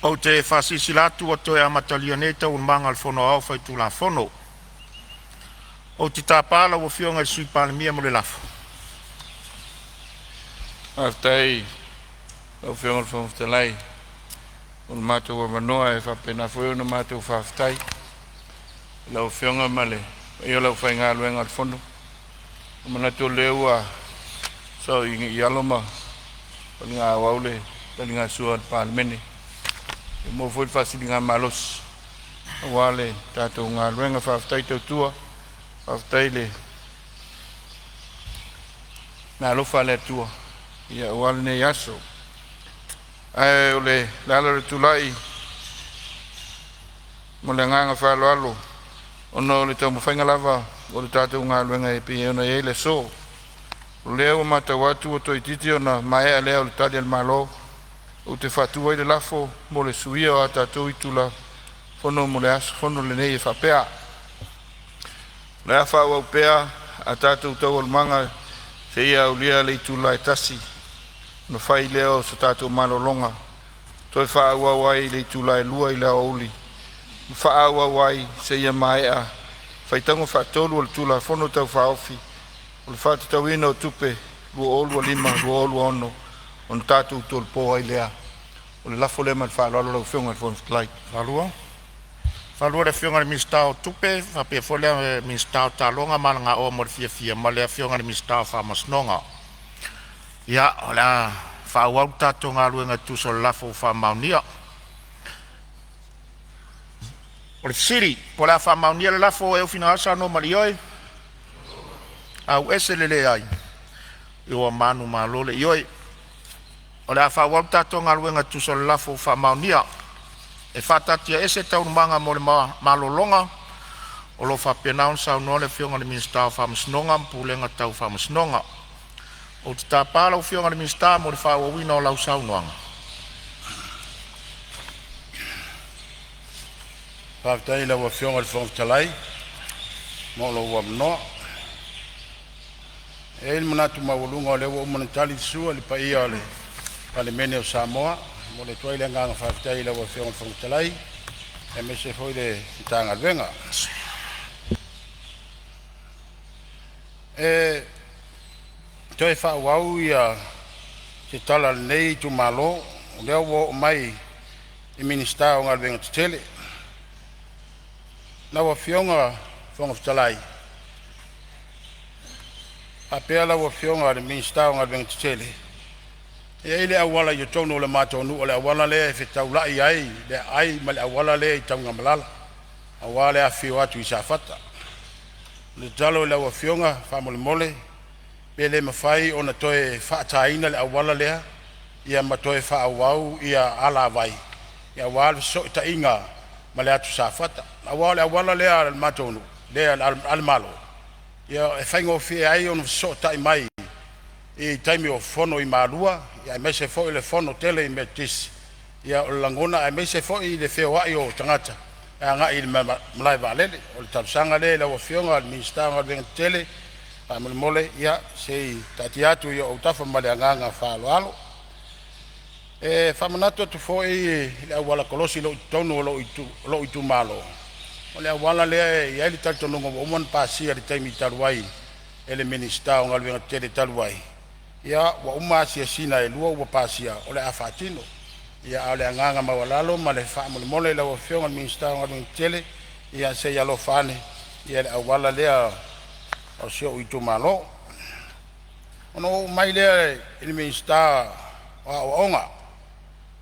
Ou te faasilasila atu ua toe amatalia nei Taualumaga a le Fono Aoao Faitulafono. Ou te tapa lau Afioga i le Sui Palemia mo le lafo. Faafetai i lau Afioga i le Fofoga Fetalai mo le matou avanoa e faapena foi ona matou faafetai i lau Afioga ma le paia o le aufaigaluega o le Fono. E manatu o lea ua sao i alo ma faliga le taligasua a le Palemene, ua maua foi le faasiligamalosi aua le tatou galuega. Faafetai tautua, faafetai le alofa o le Atua aua lenei aso. Ae o le ala o le tulai ma le agaga faaaloalo ona o le taumafaiga lava o le tatou galuega e pei ona i ai le aso. O lea ua matau atu ua toeitiiti ona maea lea o le Tali a le Malo, ou te faatu ai le lafo mo le Suia o a tatou Itula Fono mo le aso fono lenei e faapea, O le a faaauau pea a tatou Taualumaga seia aulia le itula e 1:00 ona fai lea o se tatou malologa. Toe faaauau ai i le itula e 2:00 i le aoauli ma faaauau ai seia maea le faitauga faatolu o le Tulafono Tau Faaofi o le Faatatauina o Tupe 2025/2026 ona tatou tolopo ai lea. O le lafo lea ma le faaaloalo lau Afioga i le Fofoga Fetalai. Faaluafalu le Afioga i le Minisita o Tupe faapea foi le Minisita o Taaloga ma Alagaoa mo le Fiafia ma le Afioga i le Minisita o Faamasinoga. Ia, o le a faaauau le tatou galuega e tusa o le lafo ua faamaonia. O le a faamaonia le lafo, ua e finagalo saunoa ma le ioe, aumai le manumalo le ioe. O le a faaauau le tatou galuega e tusa o le lafo ua faamaonia. E faataatiaese Taualumaga mo le malologa o lo o faapena ona saunoa le Afioga i le Minisita o Faamasinoga ma Pulega Tau Faamasinoga. Ou te tapa lau Afioga i le Minisita mo le faaauauina o lau saunoaga. Faafetai i lau Afioga i le Fofoga Fetalai mo lou avanoa. E i ai le manatu maualuga o lea ua uma ona tali le sua i le paia o le Palemene o Samoa. E momoli atu ai le agaga faafetai i lau Afioga i le Fofoga Fetalai aemaise foi le Matagaluega. E toe faaauau ia se tala a lenei itumalo, o lea ua oo mai i Minisita o Galuega Tetele. Lau Afioga i le Fofoga Fetalai faapea lau Afioga i le Minisita o Galuega Tetele, e i ai le auala i totonu o le matou nuu, o le auala lea e fetaulai ai le aai ma le auala lea i Tanugamala aua le afifio atu i Safata. O le tatalo i lau Afioga faamolemole, pe le mafai ona toe faataina le auala lea ia ma toe faaauau ia alavai aua le fesootaiga ma le atu Safata. Aua o le auala lea a le matou nuu lea a le Malo, e faigofie ai ona fesootai mai i taimi o fono i Malua, aemaise foi o le fono tele i Metotisi. Ia o le lagona aemaise foi le feoai o tagata e agai i le malae vaalele. O le talosaga lea i lau Afioga i le Minisita o Galuega Tetele, faamolemole se i taatia atu i ou autafa ma le agaga faaaloalo. E faamanatu atu foi i le auala kolosi o lo o i totonu o lou itumalo, o le auala lea e i ai le talitonuga ua uma ona pasia i le taimi talu ai e le Minisita o Galuega Tetele talu ai, ia ua uma asiasiga e lua ua pasia o le a faatino. Ia a o le agaga maualalo ma le faamolemole i lau Afioga i le Minisita o Galuega Tetele, ia se i alofa ane i le auala lea o si ou itumalo. Ona ou oo mai lea i le Minisita o Aoga.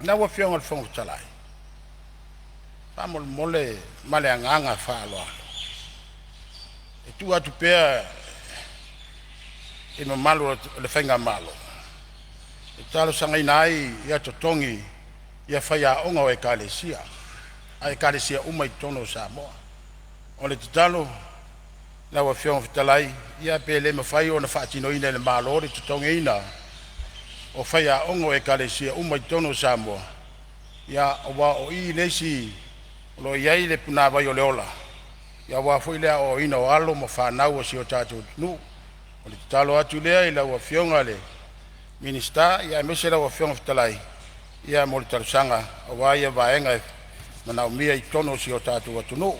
Lau Afioga i le Fofoga Fetalai, faamolemole ma le agaga faaaloalo e tuu atu pea i le mamalu o le faigamalo e talosagaina ai ia totogi ia faiaoga o ekalesia a ekalesia uma i totonu o Samoa. O le tatalo lau Afioga i le Fofoga Fetalai, ia pe le mafai ona faatinoina e le Malo le totogiina o faiaoga o ekalesia uma i totonu o Samoa, ia aua o i le isi o lo o i ai le punavai o le ola aua foi le aoaoina o alo ma fanau a si o tatou atunuu. O le tatalo atu lea i lau Afioga i le Minisita aemaise lau Afioga i le Fofoga Fetalai, Ia mo le talosaga aua ia vaega e manaomia i totonu o si o tatou atunuu.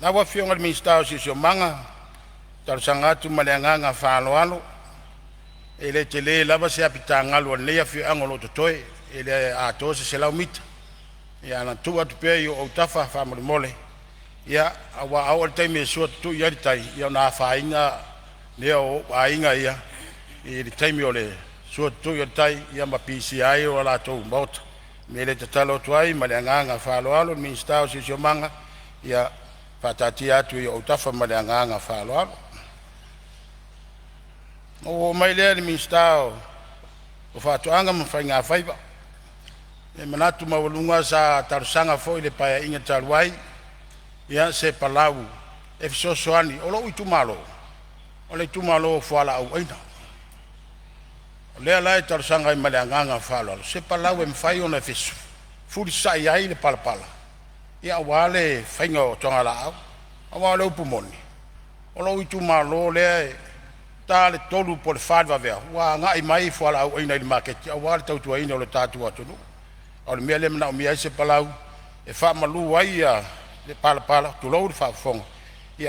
Lau Afioga i le Minisita o Siosiomaga, talosaga atu ma le agaga faaaloalo, e le tele lava se apitagalu a lenei afioaga o lo o totoe, e le atoa se 100 mita. Ia na ona tuu atu pea i ou autafa faamolemole, ia aua a oo i le taimi e sua tutui ai le tai, ia ona afaina lea o ou aiga ia i le taimi o le sua tutui o le tai ia ma pisia ai o latou maota. O le mea lea e tatalo atu ai ma le agaga faaaloalo i le Minisita o Siosiomaga, ia faataatia atu i ou autafa ma le agaga faaaloalo. Ona ou oo mai lea i le Minisita o Faatoaga ma Faiga Faiva. E manatu maualuga sa talosaga foi i le Paeaiga talu ai se palau e fesoasoani. O lou itumalo, o le itumalo o fualaau aina. O lea la e talosaga ai ma le agaga faaaloalo se palau e mafai ona fefulisai ai le palapala aua le faiga o togalaau. Aua o le upu moni, o lou itumalo lea e ta le 3:00 po o le 4:00 i le vaveao ua agai mai fualaau aina i le maketi aua le tautuaina o le tatou atunuu. A o le mea lea e manaomia ai se palau e faamalu ai le palapala, tulou le faafofoga,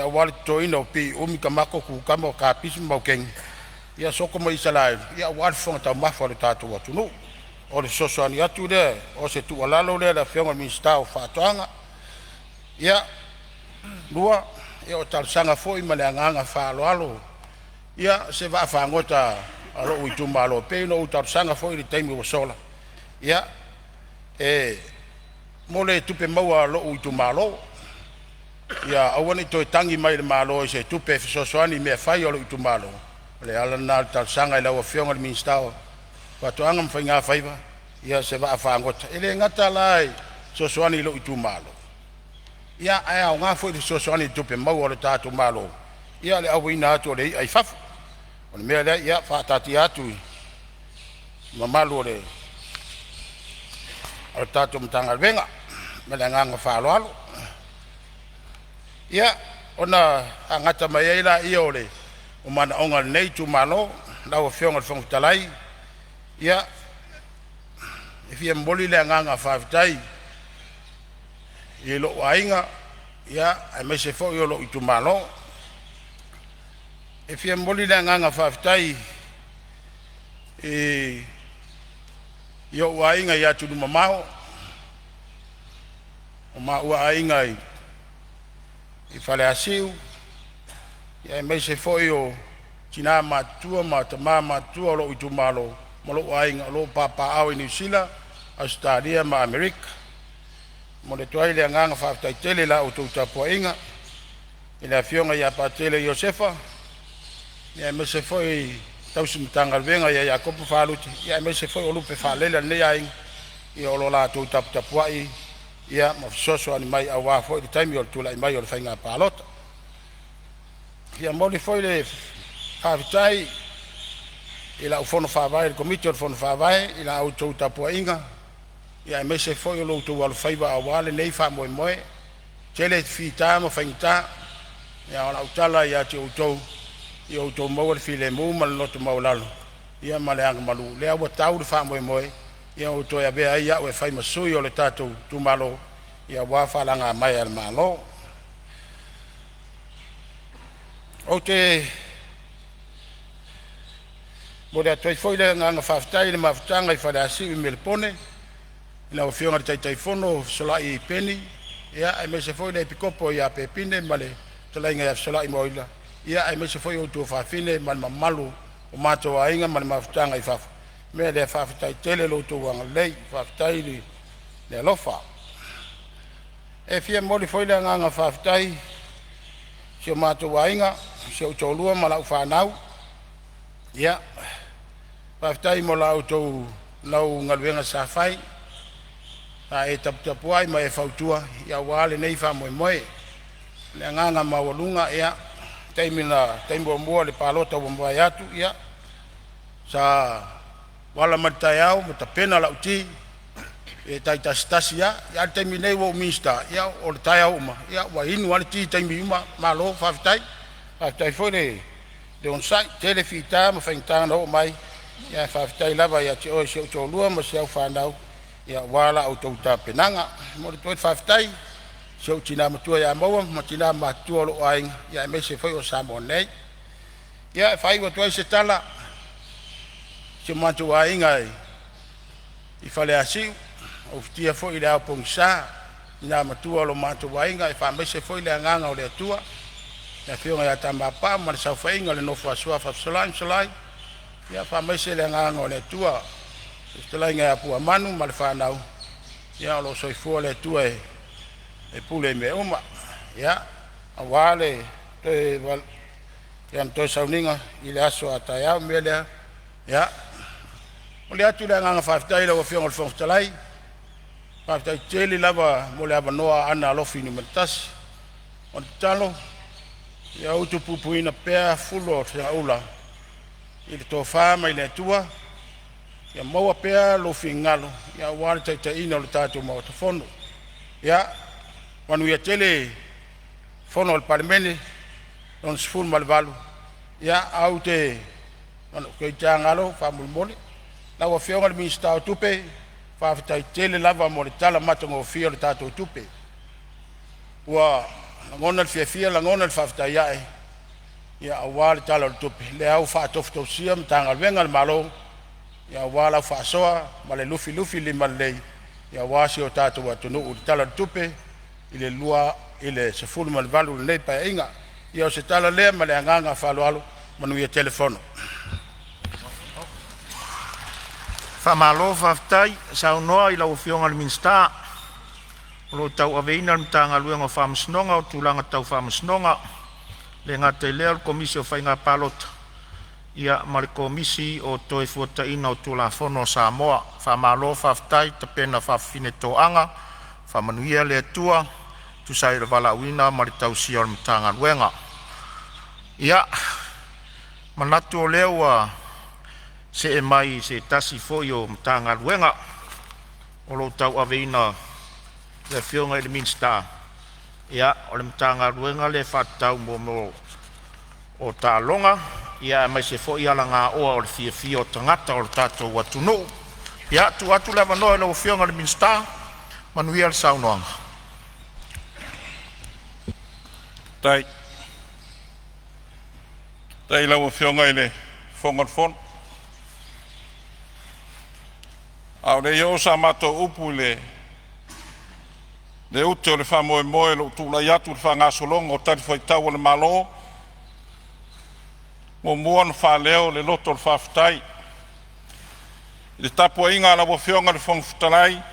aua le totoina o pii umi, tamato, kukama, kapisi ma maukeni, soko ma Isaraelu aua le fofoga taumafa o le tatou atunuu. O le fesoasoani atu lea, o se tuualalo lea i le Afioga i le Minisita o Faatoaga. Ia, lua, o talosaga foi ma le agaga faaaloalo ia se vaafagota a lou itumalo pei ona ou talosaga foi i le taimi ua sola e mo le tupe maua a lou itumalo, ia aua ne i toe tagi mai i le Malo i se tupe e fesoasoani i mea fai a lou itumalo. O le ala lena o le talosaga i lau Afioga i le Minisita o Faatoaga ma Faiga Faiva mo se vaafagota. E le gata la e fesoasoani i lou itumalo, ae aoga foi i le fesoasoani i tupe maua a le tatou Malo i le auina atu o le i'a i fafo. O le mea lea, ia faataatia atu i le mamalu o le tatou Matagaluega ma le agaga faaaloalo. Ia, ona faauma mai ai lea o manaoga o lenei itumalo. Lau Afioga i le Fofoga Fetalai, ia, e fia momoli le agaga faafetai i lou aiga aemaise foi o lou itumalo. E fia momoli le agaga faafetai i ou aiga i atunuu mamao, o maua aiga i Faleasiu, aemaise foi o tina ma tama matutua o lou itumalo ma lou aiga o lo o papaaao i Niu Sila, Ausetalia ma Amerika. E momoli atu ai le agaga faafetai tele i la outou tapuaiga i le afioga ia Patele Iosefa aemaise foi le tausi Matagaluega ia Iakopo Faluti, aemaise foi o lupe faalele a lenei aiga o lo o latou taputapuai ma fesoasoani mai aua foi le taimi o le tulai mai o le faiga palota. E momoli foi le faafetai i lau Fono Faavae, le Komiti o le Fono Faavae i la outou tapuaiga aemaise foi o lo outou alofaiva aua lenei faamoemoe. E tele fita ma faigata, a o lau tala ia te outou, ia outou maua le filemu ma le loto maualalo ma le agamalu, o lea ua tau le faamoemoe ua toe avea ai au e fai ma sui o le tatou itumalo aua faalagamaea a le Malo. Ou te momoli atu ai foi le agaga faafetai i le mafutaga i Faleasiu i Melepone i lau Afioga i le Taitaifono Fesolai Peni, aemaise foi le Epikopo ia Pepine ma le fetalaiga ia Fesolai Maoila, aemaise foi o tuafafine ma le mamalu o mato aiga ma le mafutaga i fafo. O le mea lea, faafetai tele i lo outou agalelei, faafetai le alofa. E fia momoli foi le agaga faafetai i si o matou aiga, si ou toalua ma lau fanau. Ia, faafetai mo la outou lau galuega sa fai, sa e taputapuai ma e fautua aua lenei faamoemoe. O le agaga maualuga, taimi muamua i le palota ua mavae atu, ia sa ou ala mai i le taeao ma tapena lau ti e taitasitasi lava. A o le taimi nei ua ou Minisita, ia o taeao uma ua inu lava le ti i taimi uma. Malo faafetai. Faafetai foi le le onosai. Tele fita ma faigata na oo mai, ae faafetai lava ia te oe si ou toalua ma si au fanau aua la outou tapenaga. E momoli atu foi le faafetai i si ou tina matua ia Maua ma tina matutua o lou aiga, aemaise foi o Samoa nei. Ia e faaiu atu ai se tala, si o matou aiga i Faleasiu, ufitia foi le ao pogisa, ina matua o lo matou aiga e faamaise foi le agaga o le Atua i le afioga ia Tama Pau ma le saofaiga i le nofo a Suafa Fesolai ma Solai, ia faamaise le agaga o le Atua i le fetalaiga ia Puamanu ma le fanau, ia o lo o soifua le Atua e pule i mea uma. Ia aua le toe toe sauniga i le aso a taeao. O le mea lea, ia momoli atu le agaga faafetai i lau Afioga i le Fofoga Fetalai, faafetai tele lava mo le avanoa o Aana Alofi Nu.1. O le tatalo ia utupupuina pea fulu o le segaula i le tofa mai le Atua, ia maua pea lou finagalo aua le taitaiina o le tatou Maota Fono. Ia manuia tele fono a le Palemene lona XVIII. Ia ae ou te galo faamolemole, lau Afioga i le Minisita o Tupe, faafetai tele lava mo le tala matagofie o le tatou tupe. Ua lagona le fiafia lagona le faafetai ae aua le Tala o le Tupe lea ua faatofutofusia Matagaluega a le Malo aua lau faasoa ma le lufilufilimalelei aua si o tatou atunuu i le Tala o le Tupe 2018 i lenei Paeaiga. Ia o se tala lea ma le agaga faaaloalo, manuia tele fono. Faamalo faafetai saunoa i lau Afioga i le Minisita o lo o tauaveina le Matagaluega o Faamasinoga o Tulaga Tau Faamasinoga, e le gata i lea o le Komisi o Faiga Palota ma le Komisi o le Toefuataiga o Tulafono a Samoa. Faamalo faafetai tapena faafafine toaga, faamanuia le Atua e tusa ai o le valaauina ma le tausia o le Matagaluega. Ia, manatu o lea ua see mai i se tasi foi o Matagaluega o lo o tauaveina e le Afioga i le Minisita, o le Matagaluega lea faatatau mo taaloga aemaise foi alagaoa mo le fiafia o tagata o le tatou atunuu. Ia, tuu atu le avanoa i lau Afioga i le Minisita. Manuia le saunoaga. Faafetai i lau Afioga i le Fofoga Fetalai. A o le i oo sa matou upu i le ute o le faamoemoe i lou tulai atu i le faagasologa o talifuaitau a le Malo, e muamua ona faaleo le loto o le faafetai i le tapuaiga a lau Afioga i le Fofoga Fetalai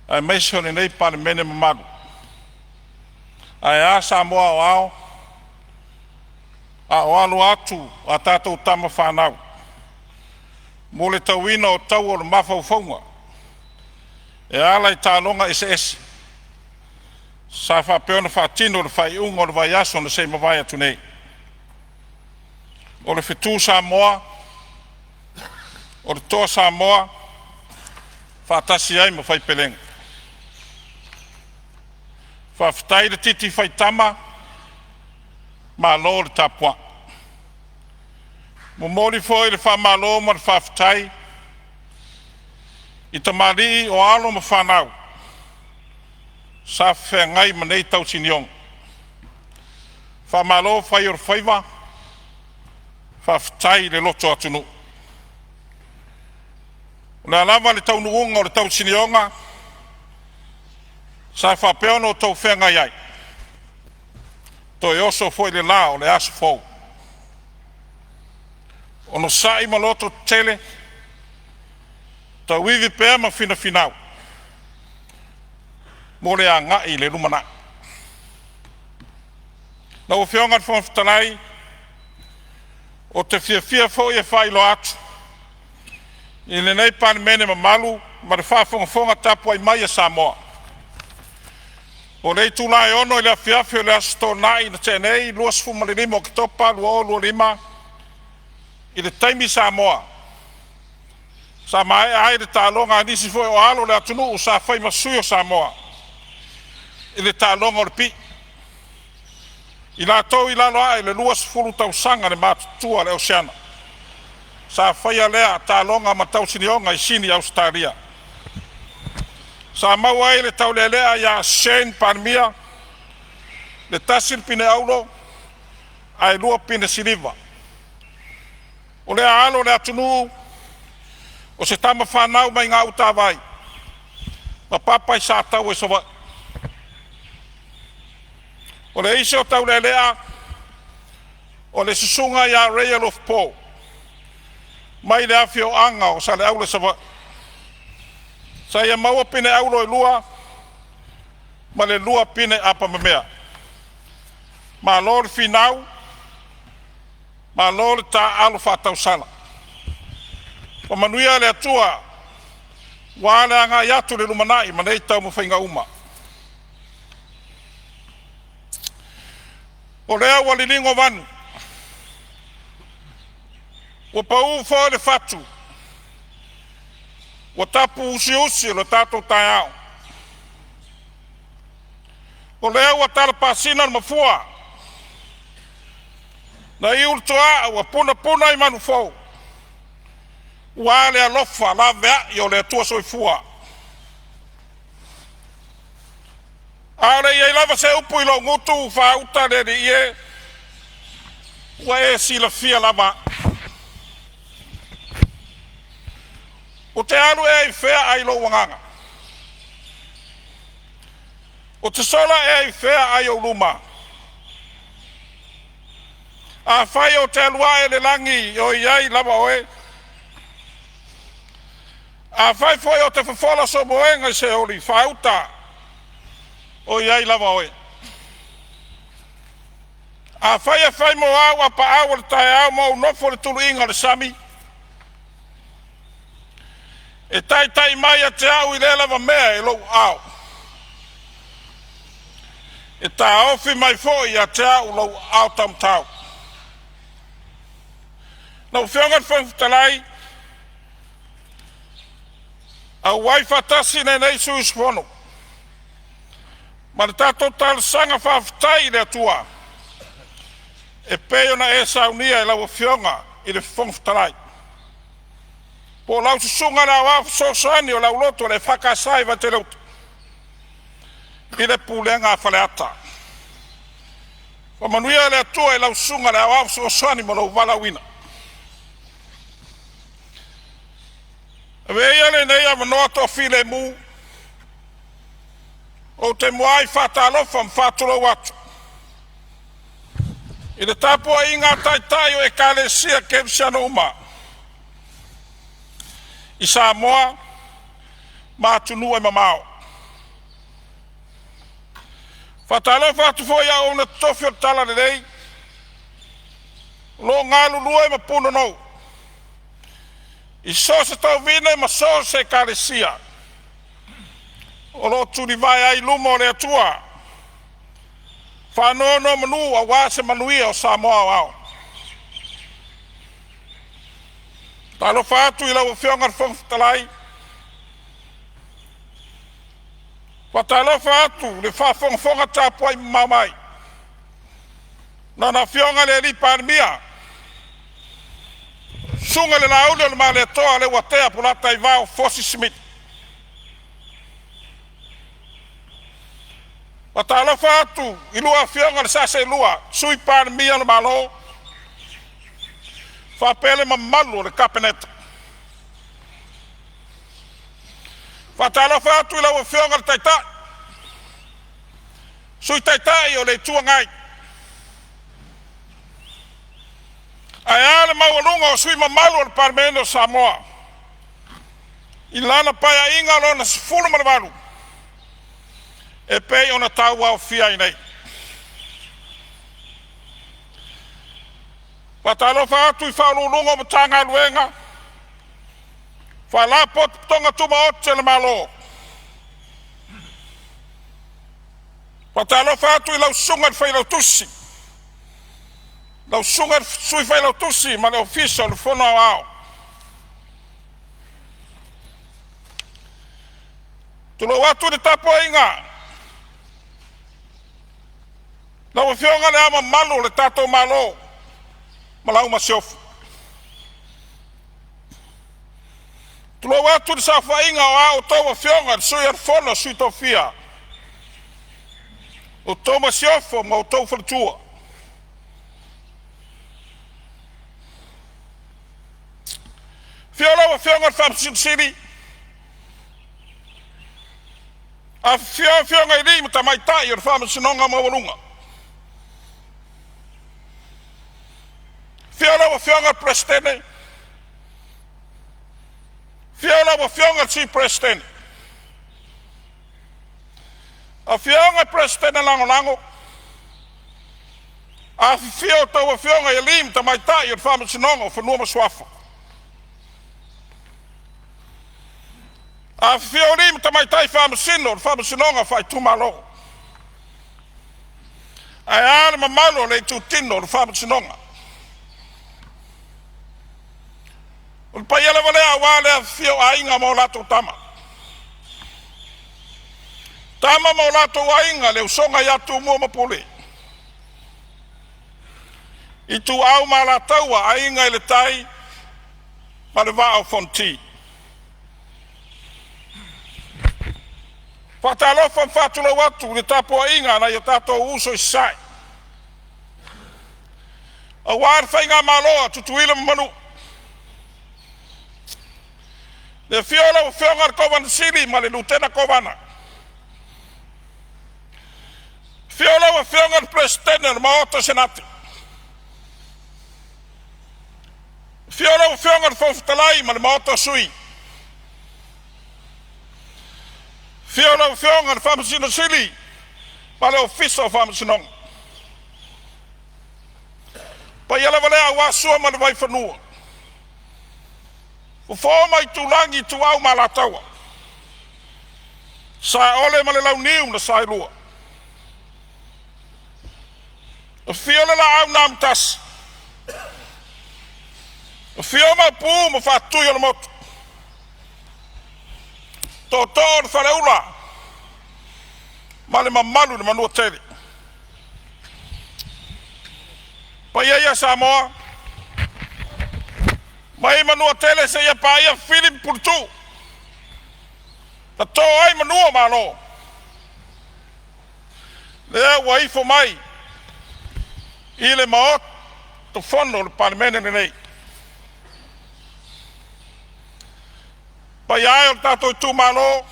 aemaise o lenei Palemene mamalu. Ae a Samoa aoao a o alo atu a tatou tama fanau mo le tauina o taua o le mafaufauga e ala i taaloga eseese sa faapea ona faatino i le faaiuga o le vaiaso na se i mavae atu nei. O le fetu Samoa, o le Toa Samoa faatasi ai ma Faipelega. Faafetai le titi faitama, malo le tapuai. Momoli foi le faamalo ma le faafetai i tamalii o alo ma fanau sa feagai ma nei tausinioga. Faamalo fai o le faiva, faafetai le loto atunuu. O le a lava le taunuuga o le tausinioga sa faapea ona outou feagai ai, toe oso foi le la o le aso fou. Onosai ma loto tetele, tauivi pea ma finafinau mo le agai i le lumanai. Lau Afioga i le Fofoga Fetalai, ou te fiafia foi e faailoa atu i lenei Palemene mamalu ma le faafogafoga tapuai mai a Samoa, o le itula e 6:00 i le afiafi o le Aso Toonai na tea nei, 25 o Oketopa 2025 i le taimi Samoa, sa maea ai le taaloga a nisi foi o alo o le atunuu sa fai ma sui o Samoa i le taaloga o le pii. i latou i lalo ae o le 20 tausaga le matutua o le au siana. Sa faia lea taaloga ma tausinioga i Sini Ausetalia. Sa maua ai le taulealea ia Shane Palemia le tasi le pine auro ae lua pine siliva. O lea alo o le atunuu o se tama fanau mai Gautavai ma papa i Sataua i Savaii. O le isi o taulealea o le susuga ia Ray Alofa Paul mai le afioaga o Saleaula i Savaii. Sa ia maua pine auro e 2 ma le 2 pine apamemea. Malo le finau, malo le taaalo faatausala. Faamanuia le Atua aua le agai atu i le lumanai ma nei taumafaiga uma. O lea ua liligo manu, ua pau foi le fatu, ua tapu usiusi o le tatou taeao. O lea ua talapasina le mafua na iu le toa ua punapuna i manufou, ua le alofa laveai o le Atua Soifua. A o le i i ai lava se upu i lou gutu faauta le Alii e, ua e silafia lava au. Ou te alu ea i fea ai lou agaga? Ou te sola ea i fea ai ou luma? Afai ou te alu ae i le lagi, o i ai lava Oe. Afai foi ou te fofola sou moega i Seoli, faauta, o i ai lava Oe. Afai e fai mo au apaau o le taeao ma ou nofo i le tuluiga o le sami, e taitai mai ia te au i lea lava mea e lou aao, e taofi mai foi ia te au lou aao taumatau. Lau Afioga i le Fofoga Fetalai, auai faatasi lenei sui usufono ma le tatou talosaga faafetai i le Atua e pei ona e saunia e lau Afioga i le Fofoga Fetalai, po o lau Susuga i le Aoao Fesoasoani o le aulotu o le EFKS i Vaitele Uta i le pulega a Faleata. Faamanuia le Atua i lau Susuga i le Aoao Fesoasoani ma lou valaauina. Avea ia lenei avanoa toafilemu, ou te muai faatalofa ma faatulou atu i le tapuaiga a taitai o Ekalesia Kerisiano uma i Samoa ma atunuu e mamao. E faatalofa atu foi i auauna totofi o le talalelei o lo o galulue ma punonou i so o se tauvina ma so o se ekalesia o lo o tulivae ai i luma o le Atua, faanonomanu aua se manuia o Samoa aoao. Talofa atu i lau Afioga i le Fofoga Fetalai, faatalofa atu i le faafogafoga tapuai mamao mai a Lana Afioga i le Palemia, susuga i le Launiunaoleatoa Leuatea Polataivao Fosi Smith. Faatalofa atu i lua afioga i sa seelua, Sui Palemia o le Malo faapea le mamalu o le Kapeneta. Faatalofa atu i lau Afioga i le Taitai, Sui Taitai o le Itu Agai, ae a le maualuga o sui usufono mamalu o le Palemene o Samoa i lana Paeaiga Lona XVII e pei ona tauaofia ai nei. Faatalofa atu i Ofisa Sili o Pulega o Matagaluega, Faalapotopotoga Tumaoti a le Malo. Faatalofa atu i lau Susuga i le Failautusi, lau Susuga i le Sui Failautusi ma le Ofisa o le Fono Aoao. Tulou atu le tapuaiga Lau Afioga i Le Ao Mamalu o le tatou Malo ma lau Masiofo. Tulou atu le saofaiga o a outou Afioga i le Sui o le Fono a Sui Tofia ma le Masiofo ma outou faletua. Afio lau Afioga i le Faamasino Sili, afifio afioga i alii ma tamaitai o le Faamasinoga Maualuga. Afio lau Afioga i le Peresetene, afio lau Afioga i le Sui Peresetene, afioga i Peresetene Lagolago, afifio a outou afioga i alii ma tamaitai o le Faamasinoga o Fanua ma Suafa. Afifio alii ma tamaitai Faamasino o le Faamasinoga Faaitumalo, ae a le mamalu o le itutino o le Faamasinoga. O le paia lava lea aua le afifio o Aiga ma latou Tama, Tama ma o latou Aiga, le usoga ia Tumua ma Pule, Ituau ma Alataua, Aiga i le Tai ma le Vaa o Fonoti. E faatalofa ma faatulou atu i le tapuaiga a nai o tatou uso i Sasae, aua le Faigamalo a Tutuila ma Manua. Le afio o lau Afioga i le Kovana Sili ma le Lutena Kovana, afio lau Afioga i le Peresetene o le Maota Senate, afio lau Afioga i le Fofoga Fetalai ma le Maota o Sui, afio lau Afioga i le Faamasino Sili ma le Ofisa o Faamasinoga. O le paia lava lea aua Sua ma le Vaifanua, Fofo ma Aitulagi, Ituau ma Alataua, Saole ma le Launiu na Saelua. Afio le Laau na Amotasi, afio Maopu ma Faatui o le Motu, Tootoo o le Faleula ma le mamalu i le Manuatele. O paia ia Samoa mai Manuatele seia paia Fili ma Puletuu na to ai manu o Malo. Lea ua ifo mai i le Maota Fono o le Palemene lenei. Le paia e o le tatou itumalo,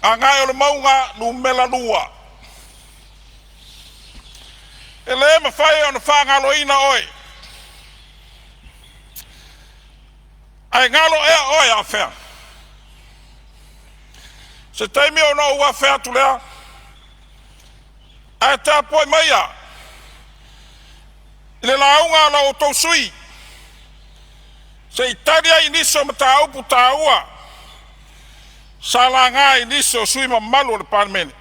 Gagaemauga Nu.2, e le mafai ona faagaloina oe. Ae galo ea oe Afea? Se taimi ona ou afe atu lea, ae tapuai maia i le lauga a la outou sui usufono se i tali ai i nisi o mataupu taua sa laga e nisi o sui usufono mamalu o le Palemene.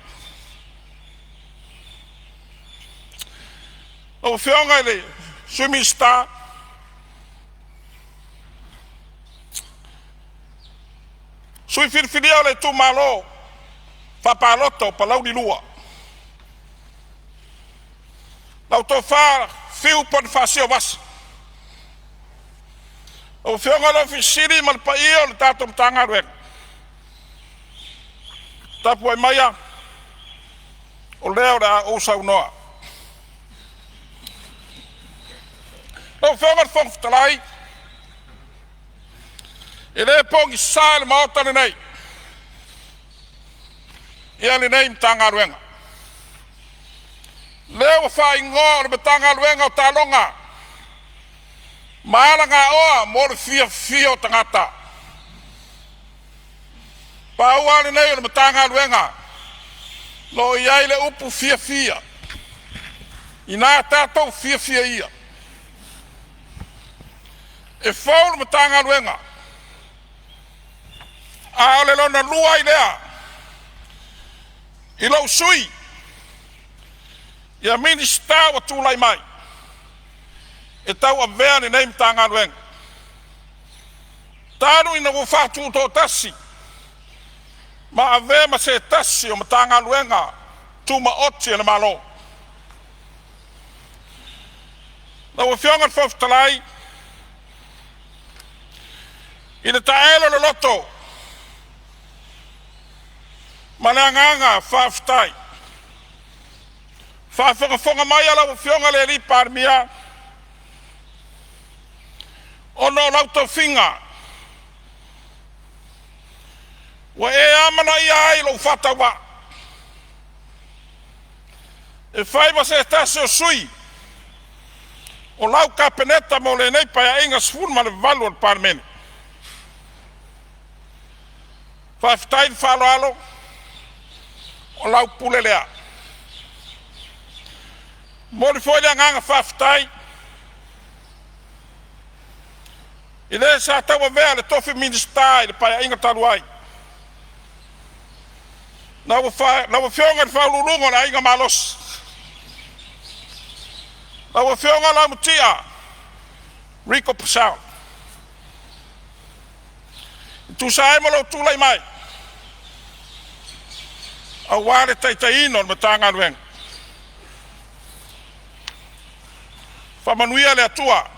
Lau Afioga i le Sui Minisita, sui filifilia o le itumalo faapalota o Palauli 2, lau Tofa Fiu Ponifasio Vasa. Lau Afioga i le Ofisa Sili ma le paia o le tatou Matagaluega, tapuai maia o lea o le a ou saunoa. Lau Afioga i le Fofoga Fetalai, e le pogisa i le Maota lenei ia lenei Matagaluega, lea ua faaigoa o le Matagaluega o Taaloga ma Alagaoa mo le Fiafia o Tagata. Pau lava lenei o le Matagaluega o lo o i ai le upu fiafia. Ina tatou fiafia ia. E fou le Matagaluega, a o le lona lua ai lea i lou sui usufono ia Minisita ua tulai mai e tauavea lenei Matagaluega, talu ina ua faatutoatasi ma avea ma se tasi o Matagaluega Tumaoti a le Malo. Lau Afioga i le Fofoga Fetalai, i le taeelo i le loto ma le agaga faafetai, faafogafoga mai a lau Afioga i le Palemia, ona o lau tofiga ua e amanaia ai lou faatauvaa e fai ma se tasi o sui o lau Kapeneta mo lenei Paeaiga 18 o le Palemene. Faafetai le faaaloalo, o lau pule lea. E momoli foi le agaga faafetai i le sa tauavea le tofi Minisita i le Paeaiga talu ai, lau Afioga i le Faauluuluga o le Aiga Malosi, lau Afioga Laumatia Rico Purcell. E tusa ai ma lou tulai mai aua le taitaiina o le Matagaluega. Faamanuia le Atua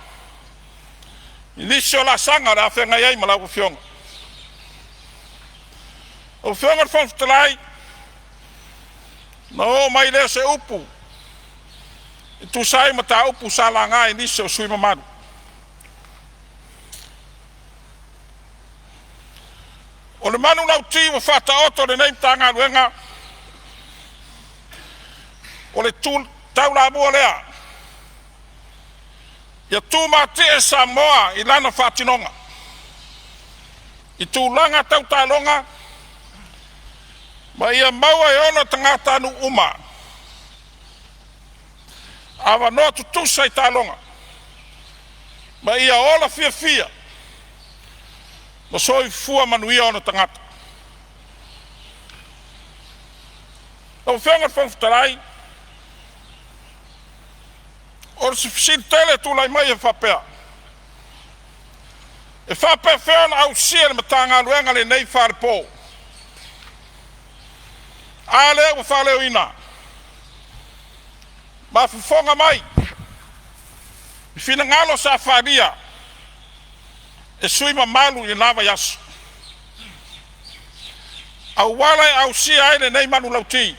i nisi o laasaga o le a feagai ai ma lau Afioga. Lau Afioga i le Fofoga Fetalai, ona oo mai lea o se upu e tusa ai ma mataupu sa laga e nisi o sui usufono mamalu. O le manulauti ua faataoto e lenei Matagaluega, o le tu taulamua lea, ia tumatie Samoa i lana faatinoga i tulaga tau taaloga, ma ia maua e ona tagatanuu uma avanoa tutusa i taaloga, ma ia ola fiafia ma soifua manuia ona tagata. Lau Afioga i le Fofoga Fetalai, o si fesili tele e tulai mai e faapea: E faapefea ona ausia e le Matagaluega lenei falepo? A lea ua faaleoina ma fofoga mai i finagalo sa faaalia e sui usufono mamalu i lena vaiaso, auala e ausia ai lenei manulauti,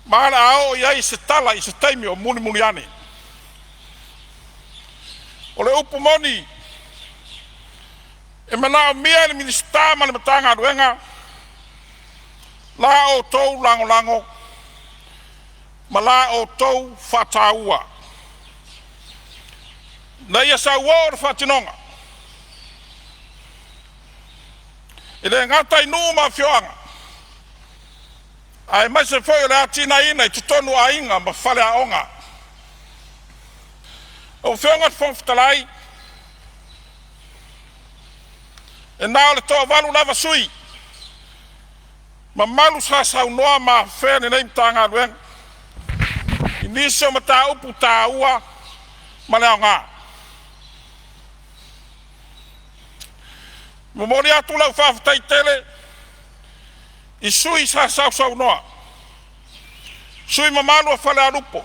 ma o le a oo i ai se tala i se taimi o mulimuli ane. O le upu moni, e manaomia e le Minisita ma le Matagaluega la outou lagolago ma la outou faataua ina ia sauoo le faatinoga. E le gata i nuu ma afioaga, aemaise foi o le atinaeina i totonu o aiga ma faleaoga. Lau Afioga i le Fofoga Fetalai, e na o le toavalu lava sui usufono mamalu sa saunoa ma afea lenei Matagaluega i nisi o mataupu taua ma le aoga. E momoli atu lau faafetai tele i sui usufono sa sausaunoa, sui usufono mamalu o Falealupo,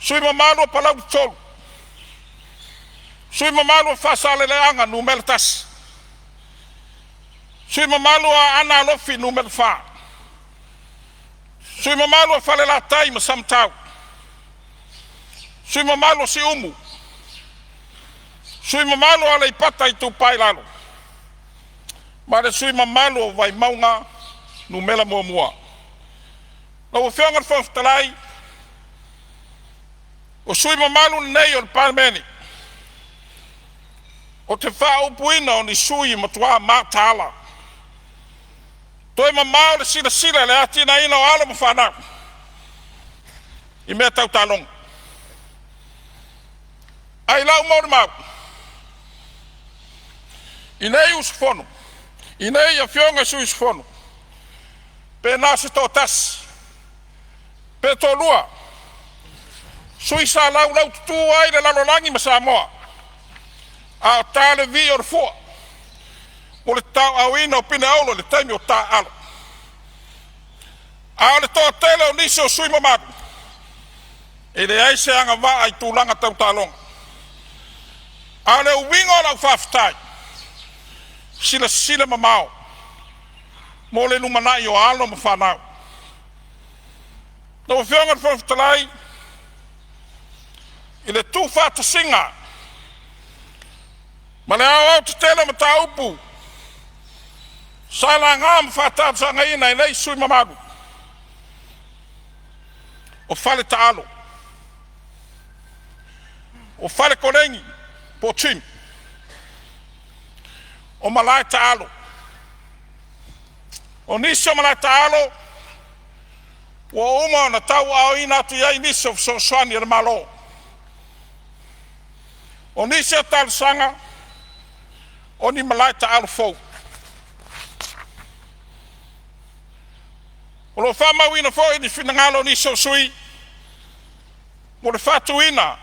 sui usufono mamalu o Palauli 3, sui usufono mamalu o Faasaleleaga 1, sui usufono mamalu o Aana Alofi Nu.4, sui usufono mamalu o Falelatai ma Samatau, sui usufono mamalu o Siumu, sui usufono mamalu o Aleipata Itupa i Lalo, ma le sui usufono mamalu o Vaimauga 1. Lau Afioga i le Fofoga Fetalai, o sui usufono mamalu nei o le Palemene ou te faaupuina o ni sui usufono matua mataala, toe mamao le silasila i le atinaeina o alo ma fanau i mea tau taaloga. Ae i lau molimau i nei afioga i sui usufono, pe na o se toatasi pe toalua sui sa laulaututu ai le lalolagi ma Samoa, a o ta le vii o le fua mo le tauaauina o pine auro i le taimi o taaalo. A o le toatele o nisi o sui usufono mamalu, e leai se agavaa i tulaga tau taaloga. A o le uiga o lau faafetai, silasila mamao mo le lumanai o alo ma fanau. Lau Afioga i le Fofoga Fetalai, i le tuufaatasiga ma le aoaotetele o mataupu sa laga ma faatalosagaina e nei sui usufono mamalu, o faletaalo, o fale koleni po o gym, o malae taalo. O nisi o malae taalo ua uma ona tauaaoina atu i ai nisi o fesoasoani a le Malo. O nisi o talosaga, o ni malae taalo fou. O lo o faamauina foi ni finagalo o nisi o sui usufono mo le faatuina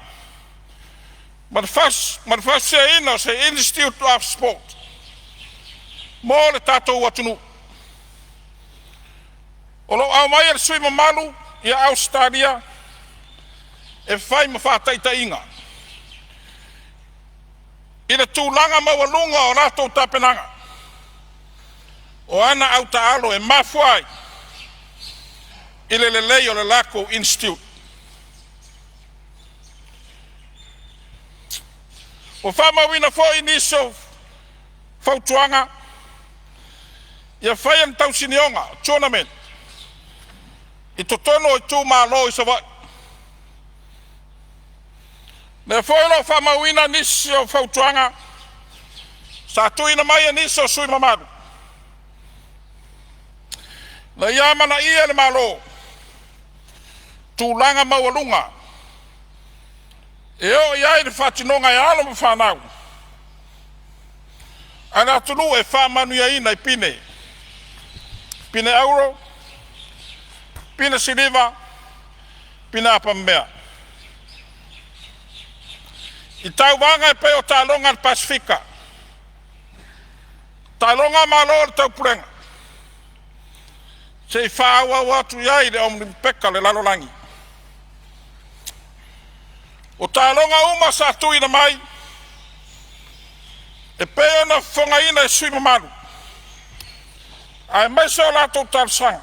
ma le fausiaina o se Institute of Sport mo le tatou atunuu. O lo o aumaia e le sui usufono mamalu ia Ausetalia e fai ma faataitaiga i le tulaga maualuga o latou tapenaga o ana autaalo e mafua ai i le lelei o le latou Institute. Ua faamauina foi nisi o fautuaga ia faia ni tausinioga tournament i totonu o itumalo i Savaii. O lea foi o lo o faamauina nisi o fautuaga sa tuuina mai e nisi o sui usufono mamalu, ina ia amanaia e le Malo tulaga maualuga e oo i ai le faatinoga e alo ma fanau a le atunuu e faamanuiaina i pine, pine auro, pine siliva, pine apamemea i tauvaga e pei o taaloga a le Pasefika, taaloga a Malo o le Taupulega, seia faaauau atu i ai le Olimipeka a le Lalolagi. O taaloga uma sa tuuina mai e pei ona fofogaina e sui usufono mamalu aemaise o latou talosaga,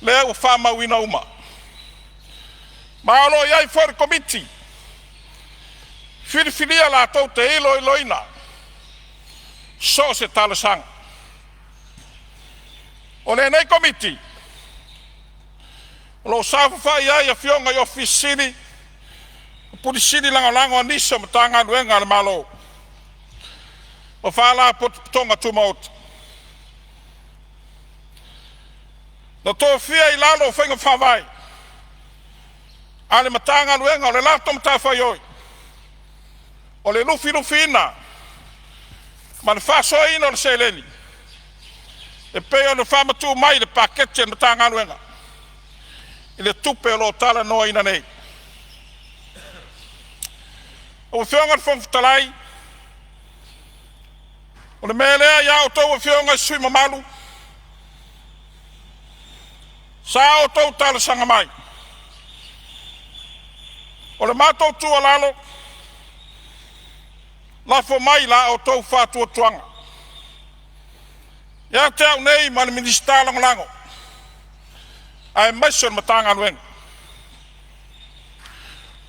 lea ua faamauina uma. Ma o lo o i ai foi le Komiti filifilia latou te iloiloina so o se talosaga. O lenei Komiti o lo o saofafai ai afioga i Ofisa Sili ma Pule Sili Lagolago a nisi o Matagaluega a le Malo ma Faalapotopotoga Tumaoti. Na tofia i lalo o faiga faavae a le Matagaluega, o le latou matafaioi o le lufilufiina ma le faasoaina o le seleni e pei ona faamatuu mai i le paketi a le Matagaluega i le tupe o lo o talanoaina nei. Lau Afioga i le Fofoga Fetalai, o le mea lea ia outou afioga i sui usufono mamalu sa outou talosaga mai, o le matou tuualalo, lafo mai la outou faatuatuaga ia te au nei ma le Minisita Lagolago aemaise o le Matagaluega.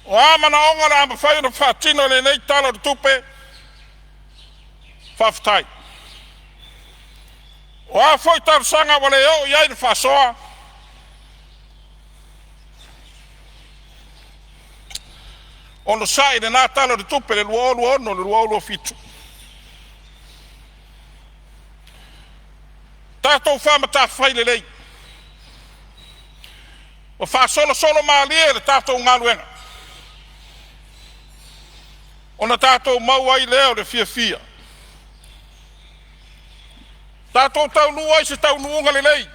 O a manaoga o le a mafai ona faatino e lenei Tala o le Tupe, faafetai. O a foi talosaga ua le oo i ai le faasoa, onosai i lena Tala o le Tupe 2026/2027. Tatou faamatafai lelei ma faasolosolo malie le tatou galuega, ona tatou maua ai lea o le fiafia, tatou taunuu ai i se taunuuga lelei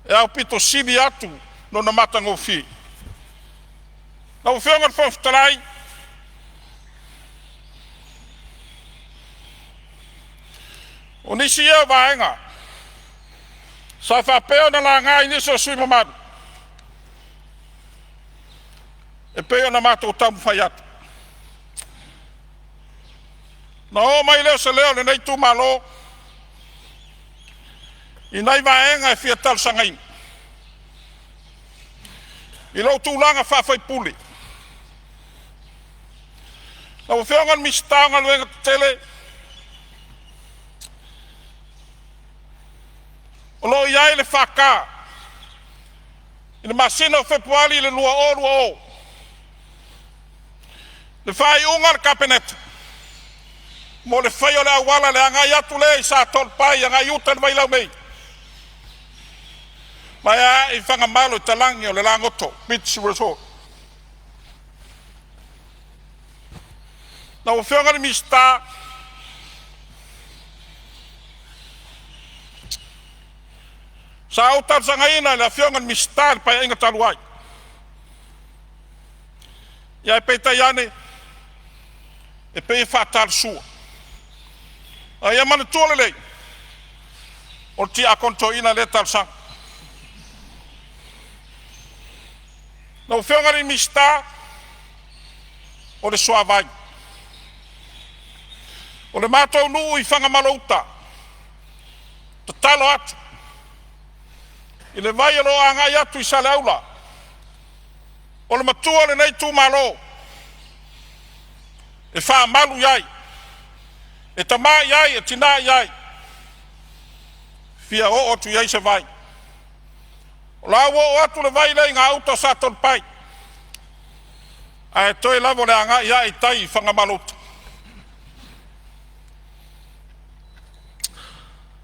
e aupito sili atu lona matagofie. Lau Afioga i le Fofoga Fetalai, o nisi ia o vaega Sa faapea ona laga e nisi o sui usufono mamalu e pei ona matou taumafai atu. Na oo mai lea o se leo o lenei itumalo i nai vaega e fia talosagaina i lou tulaga faa-faipule. Lau Afioga i le Minisita o Galuega Tetele, o lo o i ai le FK i le masina o Fepuari i le 2020, le faaiuga a le Kapeneta mo le faia o le auala i le agai atu lea i Satoalepai agai uta i le Vailauga mai ae i Fagamalo i talaane o le Lagoto Beach Resort. Lau Afioga i le Minisita, sa ou talosagaina i le Afioga i le Minisita i le Paeaiga talu ai, ae peitai ane e pei e faatalasua. A ia manatua lelei, o le tiakono toeaina lea talosaga. Lau Afioga i le Minisita o le Suavai, o le matou nuu i Fagamalo-uta, tatalo atu i le vai o lo o agai atu i Saleaula. O le matua o lenei itumalo e faamalu i ai, e tama i ai, e tina i ai, e fia oo atu i ai se vai. O la ua oo atu le vai lea i gauta o Satoalepai, ae toe lava o le agai ae i tai i Fagamalo-uta.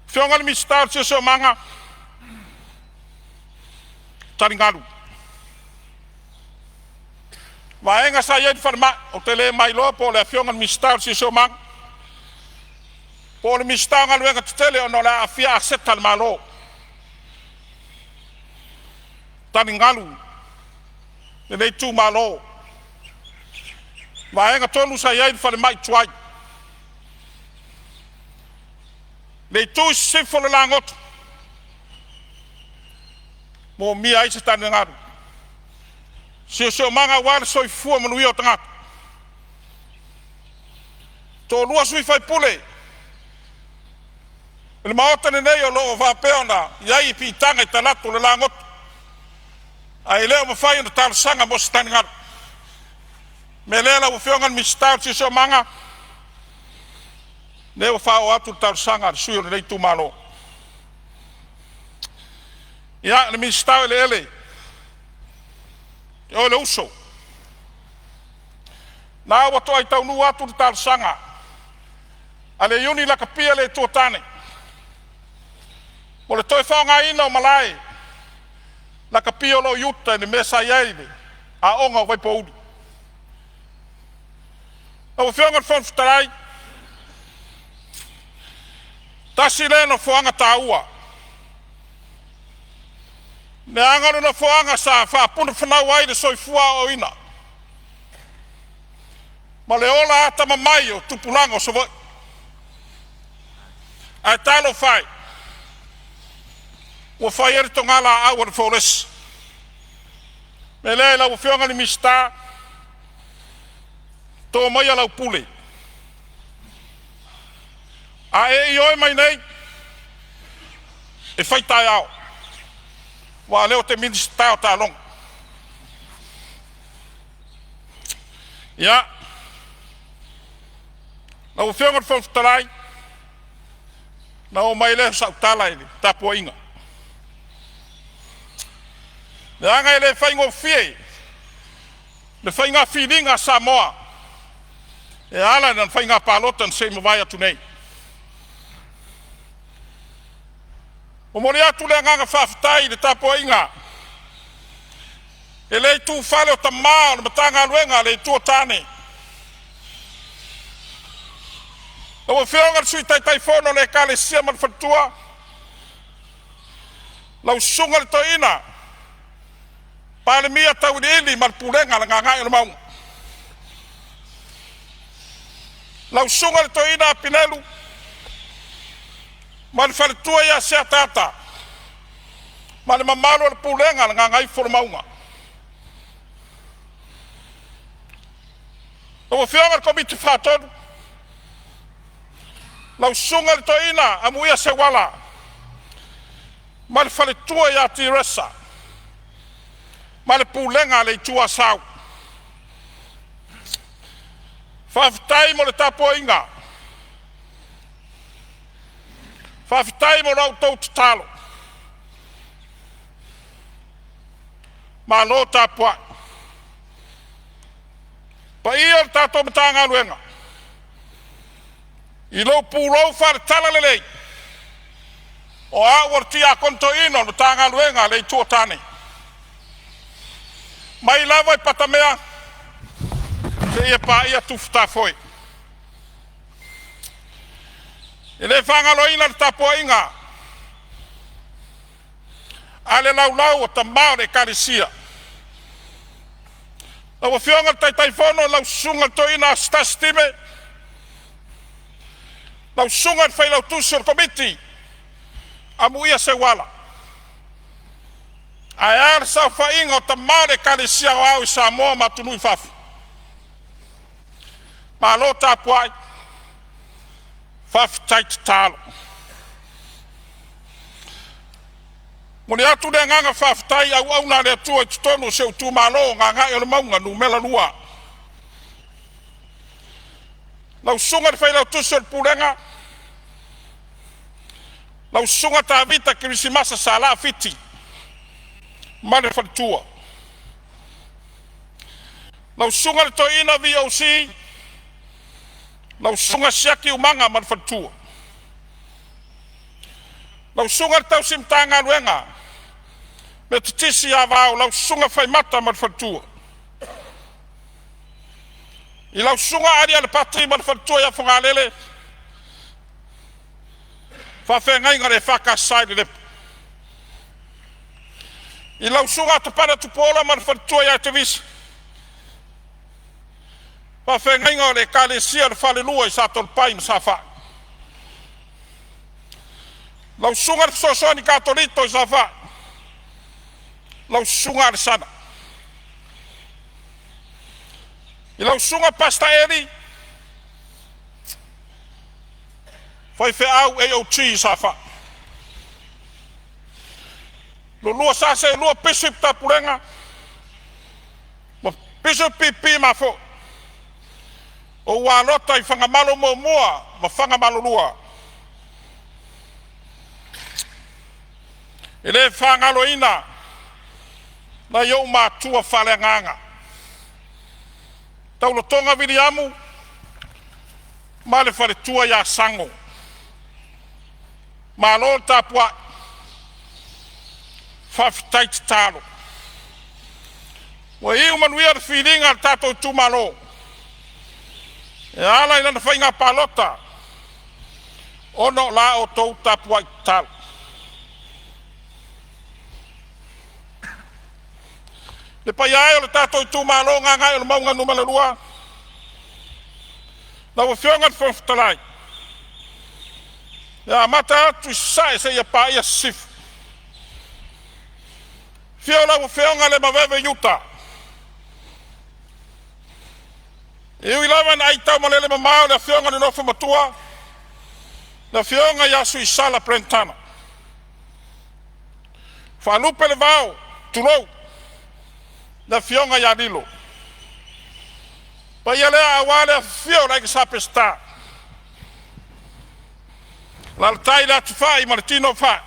Afioga i le Minisita o le Siosiomaga, taligalu, vaega sa i ai le falemai. Ou te le mailoa po o le Afioga i le Minisita o le Siosiomaga po o le Minisita o Galuega Tetele ona o le a aafia aseta a le Malo. Taligalu lenei itumalo, vaega tonu sa i ai le falemai tuai, le itu i sisifo o le Lagoto, moomia ai se taligalu, siosiomaga aua le soifua manuia o tagata. Toalua sui faipule o le Maota lenei o lo o faapea ona i ai piitaga i talaatu o le Lagoto, ae le o mafai ona talosaga mo se taligalu. O le mea lea lau Afioga i le Minisita o le Siosiomaga, o lea ua faaoo atu le talosaga a le sui usufono o lenei itumalo. Ia, le Minisita o Eleele, o oe o le uso. O lena ua toai taunuu atu le talosaga a le Iuni Lakapi a le Itu o Tane mo le toe faaaogaina o malae lakapi o lo o i uta i le mea sa i ai le aoga o Vaipouli. Lau Afioga i le Fofoga Fetalai, tasi lea nofoaga taua, leaga o le nofoaga sa faapunafanau ai le soifua aoaoina ma le ola atamamai o tupulaga o Savaii. Ae talofa e, ua fai ai le togalaau a le folesi. O le mea lea i lau Afioga i le Minisita, to maia lau pule. A e ioe mai nei, e fai taeao, aua o lea ou te Minisita o taaloga. Ia, lau Afioga i le Fofoga Fetalai, ona oo mai lea o sau tala i le tapuaiga, leaga e le faigofie le faiga filiga a Samoa e ala i lana faiga palota na se i mavae atu nei. Momoli atu le agaga faafetai i le tapuaiga e le itufale o tama o le Matagaluega a le Itu o Tane, lau Afioga i le Sui Taitaifono o le Ekalesia ma le faletua, lau susuga i le Toeaina Palemia Tauiliili ma le pulega a le Gagaemauga, lau susuga i le Toeaina Apinelu ma le faletua ia Seataata. Ma le mamalu o le Pulega a le Gagaifolemauga. Lau Afioga i le Komiti Faatonu, lau Susuga i le Toeaina Amuia Seuala ma le faletua ia Tiresa ma le pulega a le Itu Asau. Faafetai mo le tapuaiga, faafetai mo la outou tatalo, malo tapuai. Paia o le tatou Matagaluega i lou pulou faale-Talalelei, o au o le Tiakono Toeaina o le Matagaluega a le Itu o Tane, mai lava i Patamea seia paia Tufutafoe. E le faagaloina le tapuaiga a le laulau a tama o le Ekalesia, lau Afioga i le Taitaifono lau Susuga i le Toeaina Asetasi Time, lau susuga i le Failautusi o le Komiti Amuia Seuala, ae a le saofaiga o tama o le Ekalesia Aoao i Samoa ma atunuu i fafo. Malo tapuai, faafetai tatalo. E momoli atu le agaga faafetai i auauna a le Atua i totonu o si ou itumalo o Gagaeolemauga Nu.2, lau susuga i le Failautusi o le Pulega, lau susuga Tavita Kerisimasa Salaa Fiti ma le faletua. Lau susuga i le Toeaina VOC, lau susuga Siaki Umaga ma le faletua. Lau susuga i le tausi Matagaluega Metotisi i Avao lau susuga Faimata ma le faletua. I lau susuga Ali Alapati ma le faletua ia Fogalele, faafeagaiga o le EFKS i Lelepa. I lau susuga Atapanea Tupuola ma le faletua ia Tevisi, faafeagaiga o le Ekalesia Le Falelua i Satoalepai ma Safai. Lau susuga i le Fesoasoani Katoliko i Safai, lau susuga Alesana. I lau susuga Pastor Eli, faifeau AOG i Safai. Lua sa seelua Bishop Tapulega ma Bishop PP Mafoe, o ua lota i Fagamalo 1 ma Fagamalo 2. E le faagaloina nai ou matua faaleagaga, Tauletoga Viliamu ma le faletua ia Sago. Malo le tapuai, faafetai tatalo. Ua iu manuia le filiga a le tatou itumalo e ala i lana faiga palota ona o la outou tapuai tatalo. Le paia e o le tatou itumalo Gagaeolemauga Nu.2, lau Afioga i le Fofoga Fetalai, e amata atu i Sasae seia paia Sisifo. Afio lau Afioga Lemaoiveve Iuta, e ui lava ina aitaumalele mamao le afioga i le nofo matua, le afioga ia Suisala Brenttana. Faalupe le vao, tulou, le afioga ia Lilo. Paia lea aua le afifio o le Aiga Sa Peseta, alaalatai le Atiufai ma le tino o Fai,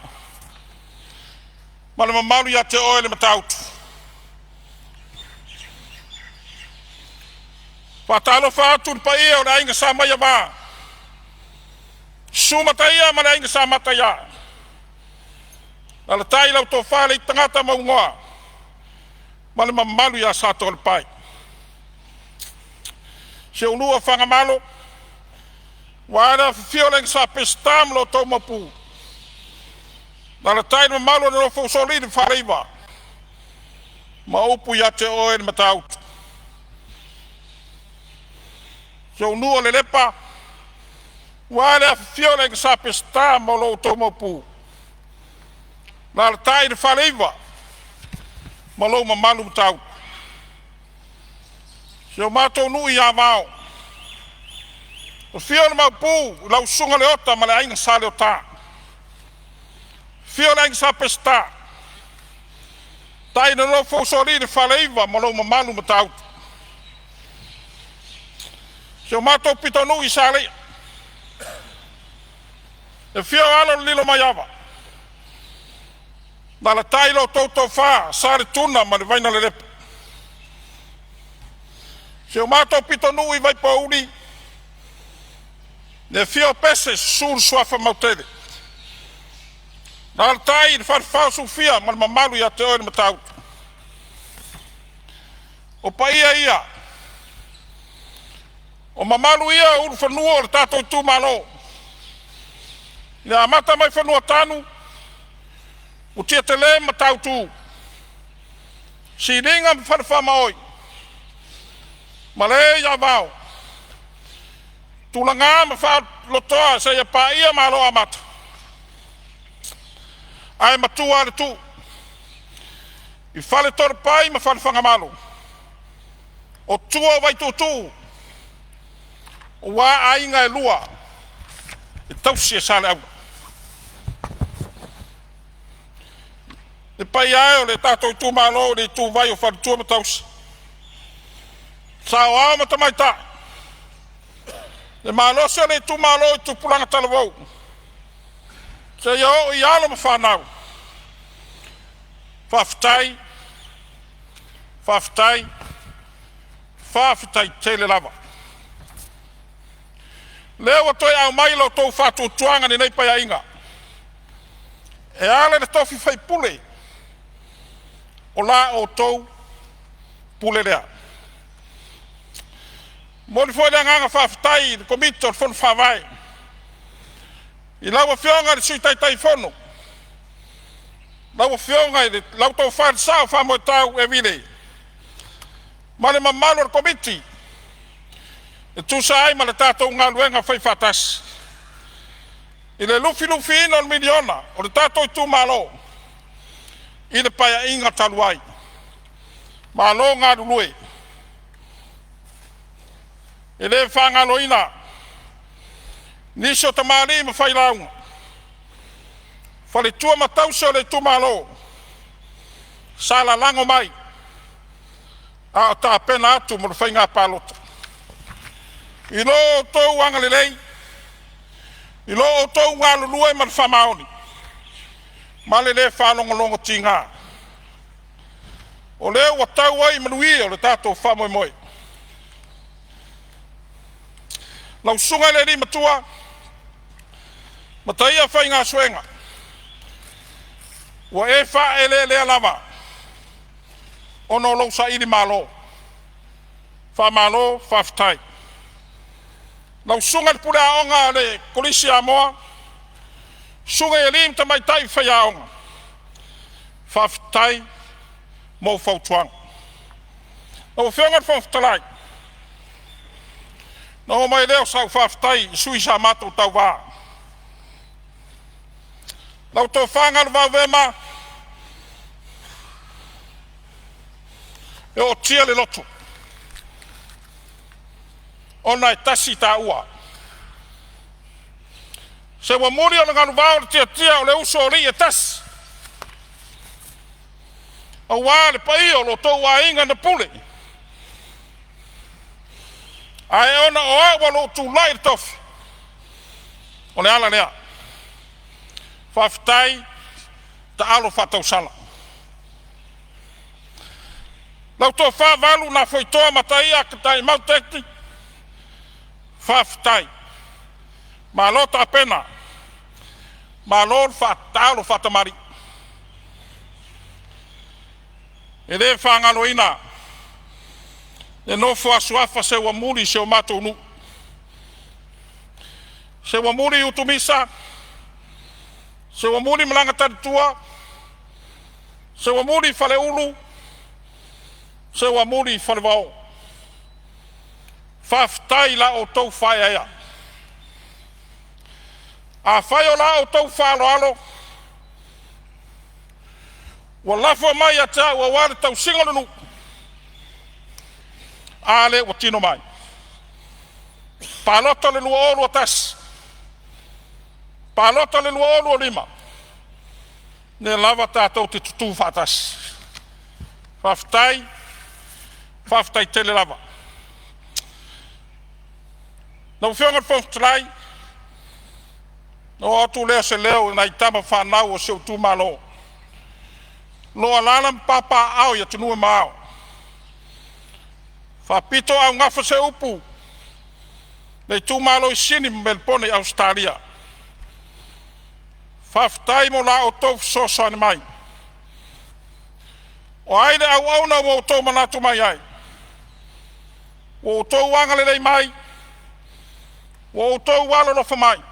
ma le mamalu ia te oe le Matautu. Faatalofa atu i le paia o le aiga Sa Maiava, susu Mataia ma le aiga Sa Mataia, alaalatai lau tofa Leiatagata Mauigoa ma le mamalu ia Satoalepai. Si ou nuu o Fagamalo, aua le afifio o le Aiga Sa Peseta ma lo outou Maopu, alaalatai le mamalu o le nofo a usoalii male Faleiva ma upu ia te oe le Matautu. Si ou nuu o Lelepa, aua le afifio o le Aiga Sa Peseta ma lo outou Maopu, Alaalatai le Faleiva ma lou mamalu Matautu. Si o matou nuu i Avao, afio le Maopu i lau susuga Leota ma le aiga Sa Leota, afio le aiga Sa Peseta, tai le nofo a usoalii le Faleiva ma lou mamalu Matautu. Si o matou pitonuu i Saleia, le afio o alo o le Lilomaiava, alaalatai la outou tofa Sa Letuna ma le Vainalelepa. Si o matou pitonuu i Vaipouli, le afio o Pese, susu le suafa Mautele, alaalatai le falefa o Sufia ma le mamalu ia te oe le Matautu. O paia ia o mamalu ia o ulufanua o le tatou itumalo, i le amata mai Fanuatanu, Mutiatele ma Matautu, Siliga ma Fale Faamaoi, Malae i Avao, Tulaga ma Faalotoa seia paia Maloamata. Ae matua lava le tuu i Faletoalepai ma Falefagamalo, o tua o Vaituutuu aua aiga e lua e tausi e Saleaula. Le paia e o le tatou itumalo i le ituvai o faletua ma tausi, saoao ma tamaitai, le malosi o le itumalo i tupulaga talavou seia oo i alo ma fanau, faafetai, faafetai, faafetai tele lava. O lea ua toe aumai lo outou faatuatuaga i lenei Paeaiga e ala i le tofi faipule o la outou pule lea. E momoli foi le agaga faafetai i le Komiti o le Fono Faavae i lau Afioga i le Sui Taitaifono, lau Afioga i le lau Tofa i le Sao Famoetau Evile ma le mamalu o le Komiti e tusa ai ma le tatou galuega faifaatasi i le lufilufiina o le miliona o le tatou itumalo i le Paeaiga talu ai. Malo galulue. E le faagaloina nisi o tamalii ma failauga, faletua ma tausi o le itumalo sa lalago mai a o tapena atu mo le faiga palota. I lo outou agalelei, i lo outou galulue ma le faamaoni ma le le faalogologotiga, o lea ua tau ai manuia lo tatou faamoemoe. Lau Susuga i le Alii Matua Mataia Faigasuega, ua e faaeleelea lava ona o lou sailimalo. Faamalo faafetai. Lau Susuga i le Pule Aoga a le Kolisi a Amoa, susuga i alii ma tamaitai faiaoga, faafetai mo fautuaga. Lau Afioga i le Fofoga Fetalai, ona oo mai lea o sau faafetai i sui sa matou tauva. Lau Tofa Galuvao Verma, e ootia le loto ona e tasi taua. Se ua muli ona galuvao le tiatia o le uso a alii e tasi, aua le paia o lo outou aiga na pule. Ae ona o au ua ou tulai i le tofi, o le ala lea. Faafetai taalo faatausala. Lau Tofa Valu Nafoitoa Mataia Taimau Techy, faafetai. Malo tapena, malo le faataalo faatamalii. E le faagaloina le nofo a suafa Seuamuli i si o matou nuu, Seuamuli Utumisa, Seuamuli Malaga Talitua, Seuamuli Faleulu, Seuamuli Falevao. Faafetai i la outou faaeaea. Afai o la outou faaaloalo Ua lafo mai ia te au aua le tausiga o le nuu. A lea ua tino mai? Palota le 2021, palota le 2025, lea lava tatou te tutu faatasi. Faafetai, faafetai tele lava. Lau Afioga i le Fofoga Fetalai, ona oo atu lea o se leo i nai tama fanau a si ou itumalo o lo o alaala ma papaaao i atunuu e mamao. E faapitoaugafa se upu i le itumalo i Sini ma Melepone i Ausetalia. Faafetai mo la outou fesoasoani mai. O ai le auauna ua outou manatu mai ai? Ua outou agalelei mai, ua outou alolofa mai, ua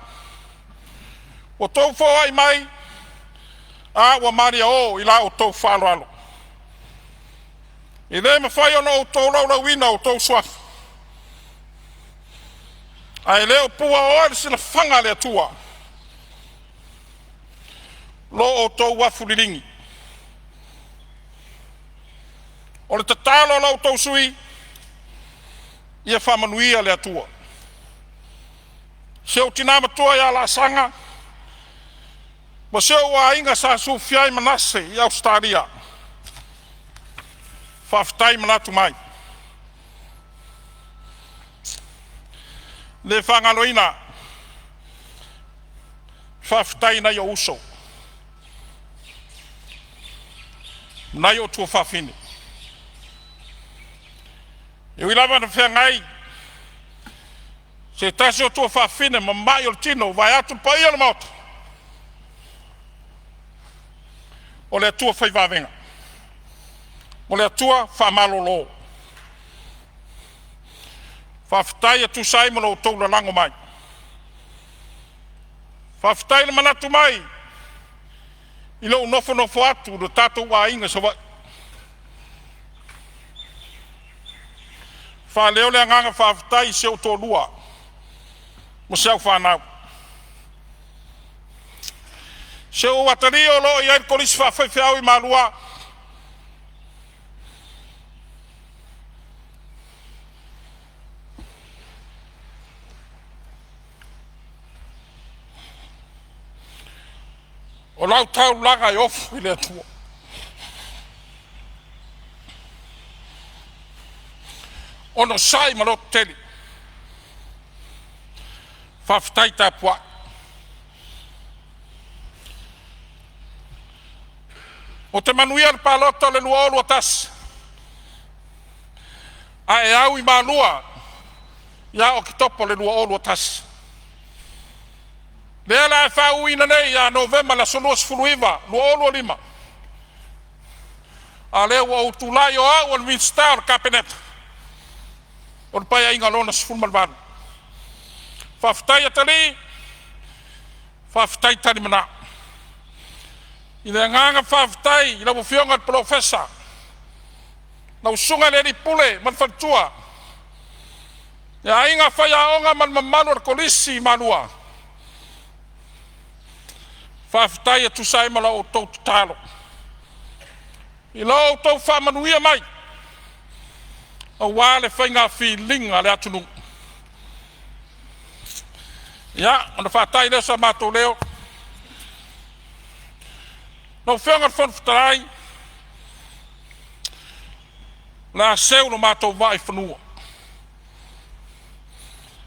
outou foai mai a ua maliao i la outou faaaloalo. E le mafai ona ou tolaulauina outou suafa, ae le o puaaoa i le silafaga a le Atua lo outou afu liligi. O le tatalo a lo outou sui usufono, ia faamanuia le Atua. Si ou tina matua ia Laasaga ma si ou aiga sa Sufia Manase i Ausetalia, faafetai manatu mai. E le faagaloina le faafetai i nai ou uso, nai ou tuafafine. E ui lava ina feagai se tasi o tuafafine ma mai o le tino vaeatu le paia o le Maota, o le Atua fai vavega, o le Atua faamalolo. Faafetai e tusa ai ma lo outou lalago mai. Faafetai le manatu mai i lou nofonofo atu i lo tatou aiga i Savaii. Faaleo le agaga faafetai i si ou toalua ma si au fanau, si ou atalii o lo o i ai le Kolisi Faafaifeau i Malua. O lau taulaga e ofo i le Atua, onosai ma lototele. Faafetai tapuai. Ou te manuia le palota o le 2021, ae au i Malua ia Oketopa i le 2021. Lea la e faauuina nei ia Novema le aso 29, 2025, a o lea ua ou tulai o au o le Minisita o le Kapeneta o le Paeaiga Lona XVIII. Faafetai atalii, faafetai talimanao. I le agaga faafetai i lau Afioga i le Polofesa, lau Susuga i le Alii Pule ma le faletua, le aiga faiaoga ma le mamalu o le Kolisi i Malua, faafetai e tusa ai ma la outou tatalo i lo outou faamanuia mai aua le faiga filiga a le atunuu. Ia, ona faatai lea o so matou leo. Lau Afioga i le Fofoga Fetalai, o le a seu lo matou vaa i fanua,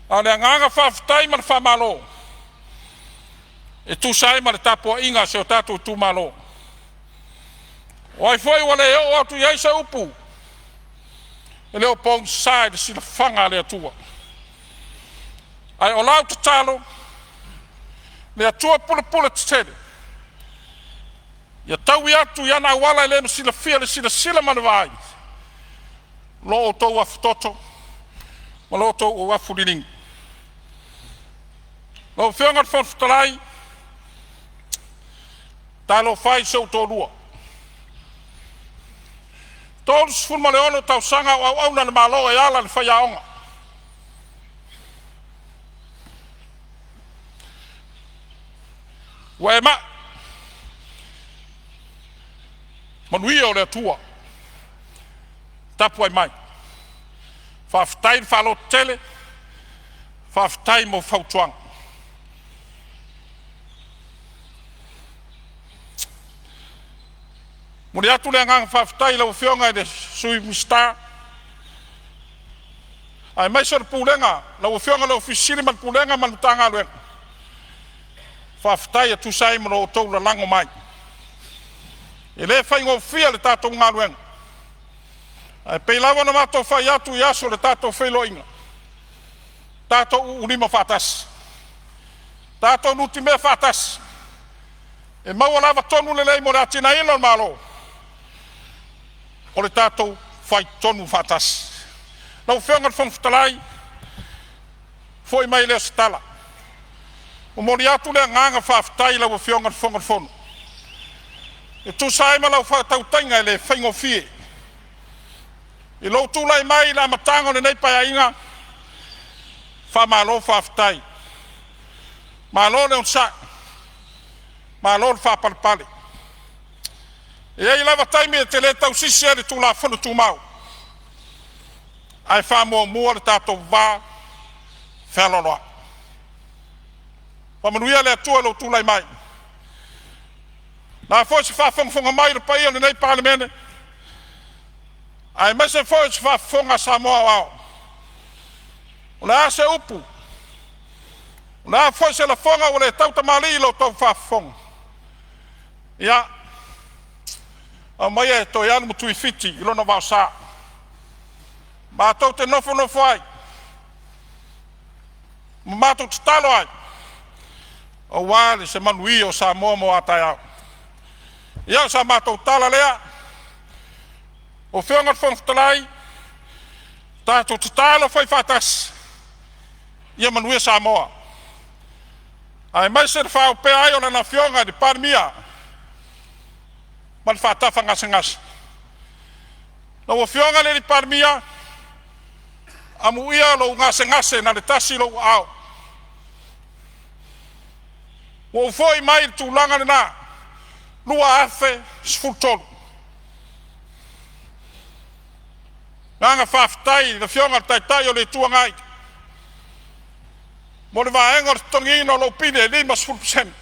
a o le agaga faafetai ma le faamalo e tusa ai ma le tapuaiga a si o tatou itumalo. O ai foi ua le oo atu i ai se upu, e le o pogisa i le silafaga a le Atua. Ae o lau tatalo, le Atua pulepule tetele ia taui atu i ana auala e le silafia e le silasila ma le vaai lo outou afutoto ma lo outou afu liligi. Lau Afioga i le Fofoga Fetalai, talofa e i si ou toalua, 36 tausaga o auauna i le Malo e ala i le faiaoga. Ua e mai, Manuia o le Atua tapuai mai. Faafetai le faalototele, faafetai mo fautuaga. E momoli atu le agaga faafetai i lau Afioga i le Sui Minisita aemaise o le Pulega, lau Afioga i le Ofisa Sili o Pulega ma le Matagaluega, faafetai e tusa ai ma lo outou lalago mai. E le faigofie le tatou galuega, ae pei lava ona matou fai atu i aso o le tatou feiloaiga, tatou uulima faatasi, tatou nutimea faatasi, e maua lava tonu lelei mo le atinaeina o le Malo, o le tatou faitonu faatasi. Lau Afioga i le Fofoga Fetalai, foi mai lea o se tala, momoli atu le agaga faafetai i lau Afioga i le Fofoga o le Fono e tusa ai ma lau faatautaiga e le faigofie i lou tulai mai i le amataga o lenei Paeaiga. Faamalo faafetai, malo le onosai, malo le faapalepale. E i ai lava taimi e te le tausisi ai i le Tulafono Tumau, ae faamuamua le tatou va fealoaloai. Faamanuia le Atua i lou tulai mai. O le a foi se faafogafoga mai a le paia o lenei Palemene, aemaise foi o se faafofoga a Samoa aoao, o le a se upu, o le a foi se lafoga ua le tautamalii i la outou faafofoga, ia aumaia e toe alu ma Tuifiti i lona vaosa. Matou te nofonofo ai ma matou tatalo ai aua se manuia o Samoa mo a taeao. Ia, o sa matou tala lea. Lau Afioga i le Fofoga Fetalai, tatou tatalo fai faatasi ia manuia Samoa, aemaise le faaopea ai o Lana Afioga i le Palemia ma le faatafagasegase. Lau Afioga i le Palemia, amuia lou gasegase na o le tasi lou aao. Ua ou foi mai i le tulaga lena 2013. Agaga faafetai i le Afioga i le Taitai o le Itu Agai mo le vaega o le totogiina o lou pili e 50%,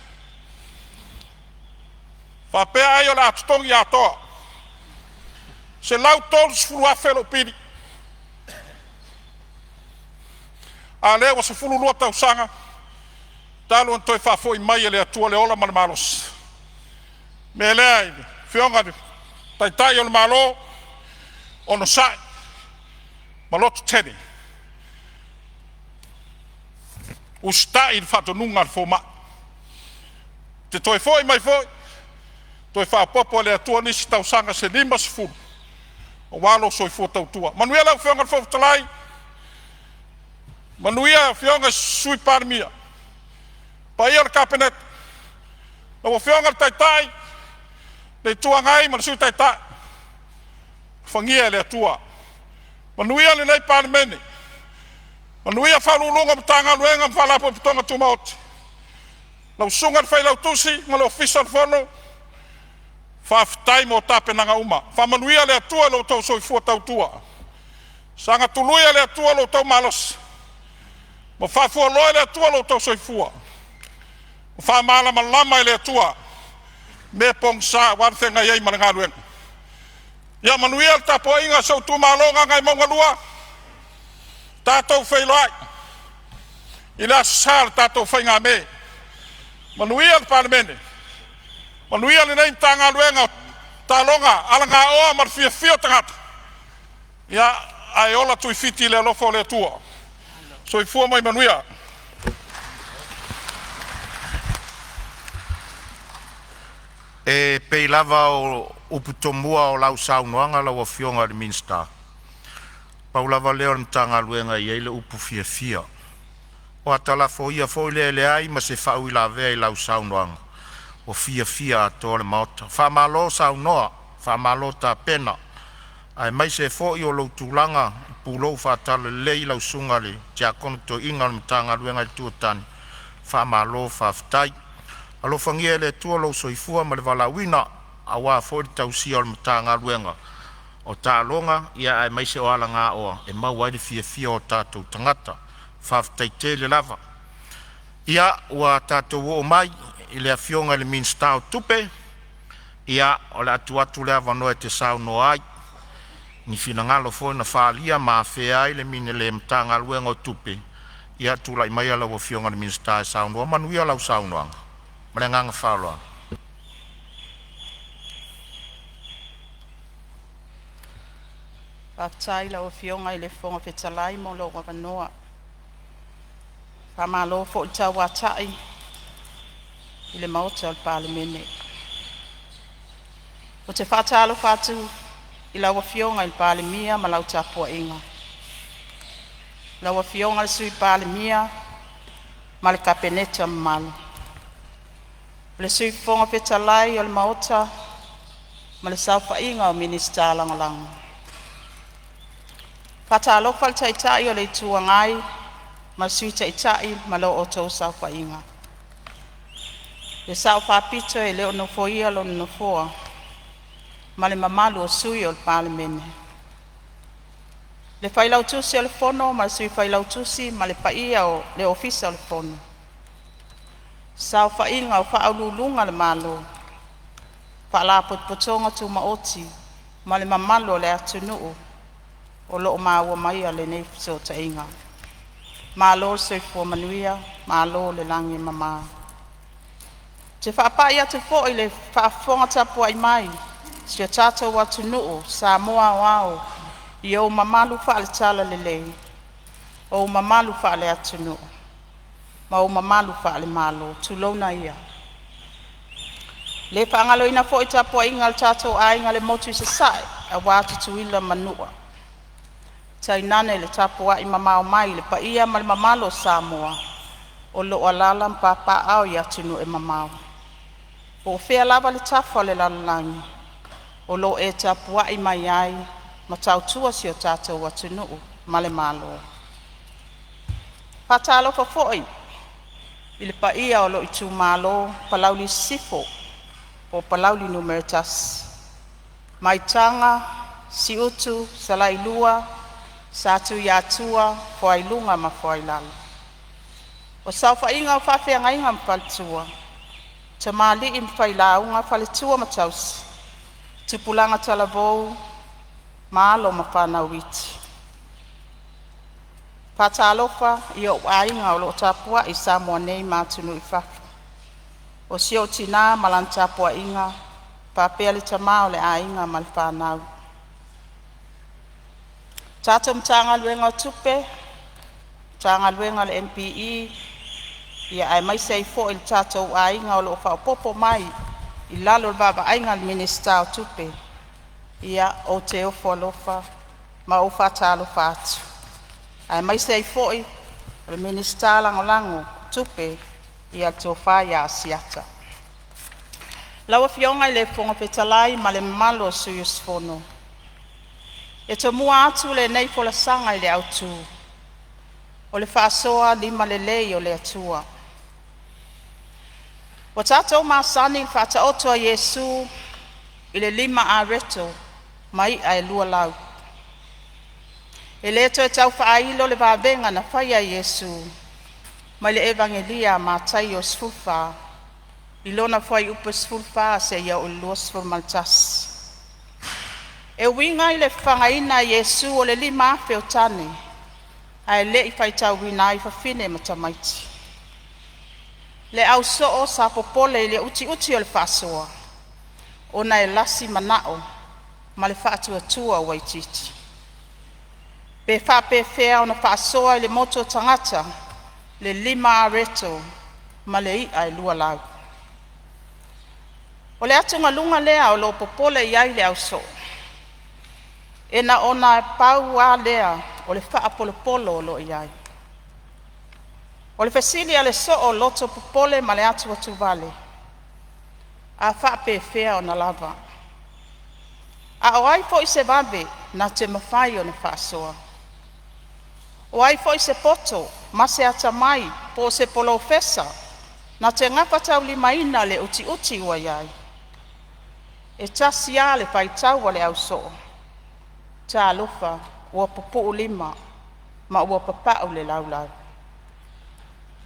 faapea ai o le a totogi atoa. $130,000 lou pili, a o lea ua 12 tausaga talu ona toe faafoi mai e le Atua le ola ma le malosi. O le mea lea i le Afioga i le Taitai o le Malo, onosai ma lototele, usitai i le faatonuga a le fomai. E te toe foi mai foi, toe faaopoopo e le Atua nisi tausaga se 50 aua lou soifua tautua. Manuia lau Afioga i le Fofoga Fetalai, manuia Afioga i Sui Palemia, paia o le Kapeneta, lau Afioga i le Taitai o le Itu Agai ma le Sui Taitai, alofagia e le Atua. Manuia lenei Palemene, manuia Ofisa Sili o Pulega o Matagaluega ma Faalapotopotoga Tumaoti, lau Susuga i le Failautusi ma le Ofisa o le Fono, faafetai mo tapenaga uma. Faamanuia le Atua i lo outou soifua tautua. Saga tului e le Atua lo outou malosi ma faafualoa e le Atua lo outou soifua ma faamalamalama e le Atua mea pogisa aua le feagai ai ma le galuega. Ia manuia le tapuaiga a si ou itumalo o Gagaemauga 2, tatou feiloai i le aso Sa o le tatou faigamē. Manuia le Palemene, manuia lenei Matagaluega o Taaloga Alagaoa ma le Fiafia o Tagata. Ia, ae ola Tuifiti i le alofa o le Atua. Soifua ma ia manuia. E pei lava o upu tomua o lau saunoaga lau Afioga i le Minisita, pau lava lea o le Matagaluega e i ai le upu fiafia. O atalafo foi lea e leai ma se faauilavea i lau saunoaga, ua fiafia atoa le Maota. Faamalo saunoa, faamalo tapena, aemaise foi o lou tulaga i pulou faatalalelei i lau susuga i le Tiakono Toeaina o le Matagaluega le Itu o Tane, faamalo faafetai. Alofagia e le Atua lou soifua ma le valaauina. aua foi le tausia o le Matagaluega o Taaloga aemaise o alagaoa e maua ai le fiafia o tatou tagata. Faafetai tele lava. Ia ua tatou oo mai i le Afioga i le Minisita o Tupe, ia o le a tuu atu le avanoa e te saunoa ai i ni finagalo foi na faaalia ma afea ai le Matagaluega o Tupe. Ia tulai maia lau Afioga i le Minisita e saunoa manuia lau saunoaga. Ma le agaga faaaloalo. Faafetai i lau Afioga i le Fofoga Fetalai mo lou avanoa. Faamalo foi le tauatai i le Maota o le Palemene. Ou te faatalofa atu i lau Afioga i le Palemia ma lau tapuaiga, lau Afioga i le Sui Palemia ma le Kapeneta mamalu, le Sui Fofoga Fetalai o le Maota ma le saofaiga o Minisita Lagolago. E faatalofa i le Taitai o le Itu Agai ma le Sui Taitai ma la outou saofaiga. Le Sao Faapito e le o nofoia lona nofoa ma le mamalu o sui o le Palemene. Le Failautusi o le Fono ma le Sui Failautusi ma le paia o le Ofisa o le Fono. Saofaiga o Faauluuluga a le Malo, Faalapotopotoga Tumaoti ma le mamalu o le atunuu o lo o maua maia lenei fesootaiga. Malo le soifua manuia, malo le lagi e mama. Ou te faapai atu foi i le faafofoga tapuai mai a si o tatou atunuu Samoa aoao i ou mamalu faale-Talalelei, ou mamalu faale-atunuu ma ou mamalu faale-Malo, tulouna ia. E le faagaloina foi le tapuaiga a lo tatou aiga i le Motu i Sasae aua Tutuila ma Manua, tainane le tapuai mamao mai i le paia ma le mamalu o Samoa o lo o alaala ma papaaao i atunuu e mamao. Po o fea lava le tafa o le lalolagi o lo o e tapuai mai ai ma tautua si o tatou atunuu ma le Malo. E faatalofa foi i le paia o lou itumalo Palauli Sisifo po o Palauli 1, Maitaga, Siutu, Salailua, Satuiatua Fuailuga ma Fuailalo. O le saofaiga a faafeagaiga ma faletua, tamalii ma failauga, faletua ma tausi, tupulaga talavou ma alo ma fanau iti. Faatalofa i ou aiga o lo o tapuai i Samoa nei ma atunuu i fafo. O si ou tina ma lana tapuaiga faapea le tama o le aiga ma le fanau. Le tatou Matagaluega o Tupe, Matagaluega a le MPE aemaise ai foi le tatou aiga o lo o faaopoopo mai i lalo o le vaavaaiga a le Minisita o Tupe, ia ou te ofo alofa ma ou faatalofa atu, aemaise ai foi o le Minisita Lagolago o Tupe, le Tofa ia Asiata. Lau Afioga i le Fofoga Fetalai ma le mamalu o sui usufono, E tomua atu lenei folasaga i le autu, o le faasoa limalelei o le Atua. Ua tatou masani i le Faataoto a Iesu i le 5 areto ma i'a e 2 lau. E le toe tau faailo le vavega na faia e Iesu mai le Evagelia a Mataio 14 i lona fuaiupu e 14 seia oo i le 21. E uiga i le fafagaina e Iesu o le 5000 o tane ae le i faitauina ai fafine ma tamaiti. Le au soo sa popole i le utiuti o le faasoa ona e lasi manao ma le faatuatua ua itiiti. Pe faapefea ona faasoa i le motu o tagata le 5 areto ma le i'a e 2 lau. O le atugaluga lea o lo o popole i ai le au soo. E na ona pau a lea o le faapolopolo o lo o i ai. O le fesili a le soo loto popole ma le atuatuvale, a faapefea ona lava? A o ai foi se vave na te mafai ona faasoa? O ai foi se poto ma se atamai po o se polofesa na te gafataulimaina le utiuti ua i ai? E tasi lava le faitau a le ausoo, talofa ua pupuu lima ma ua papau le laulau.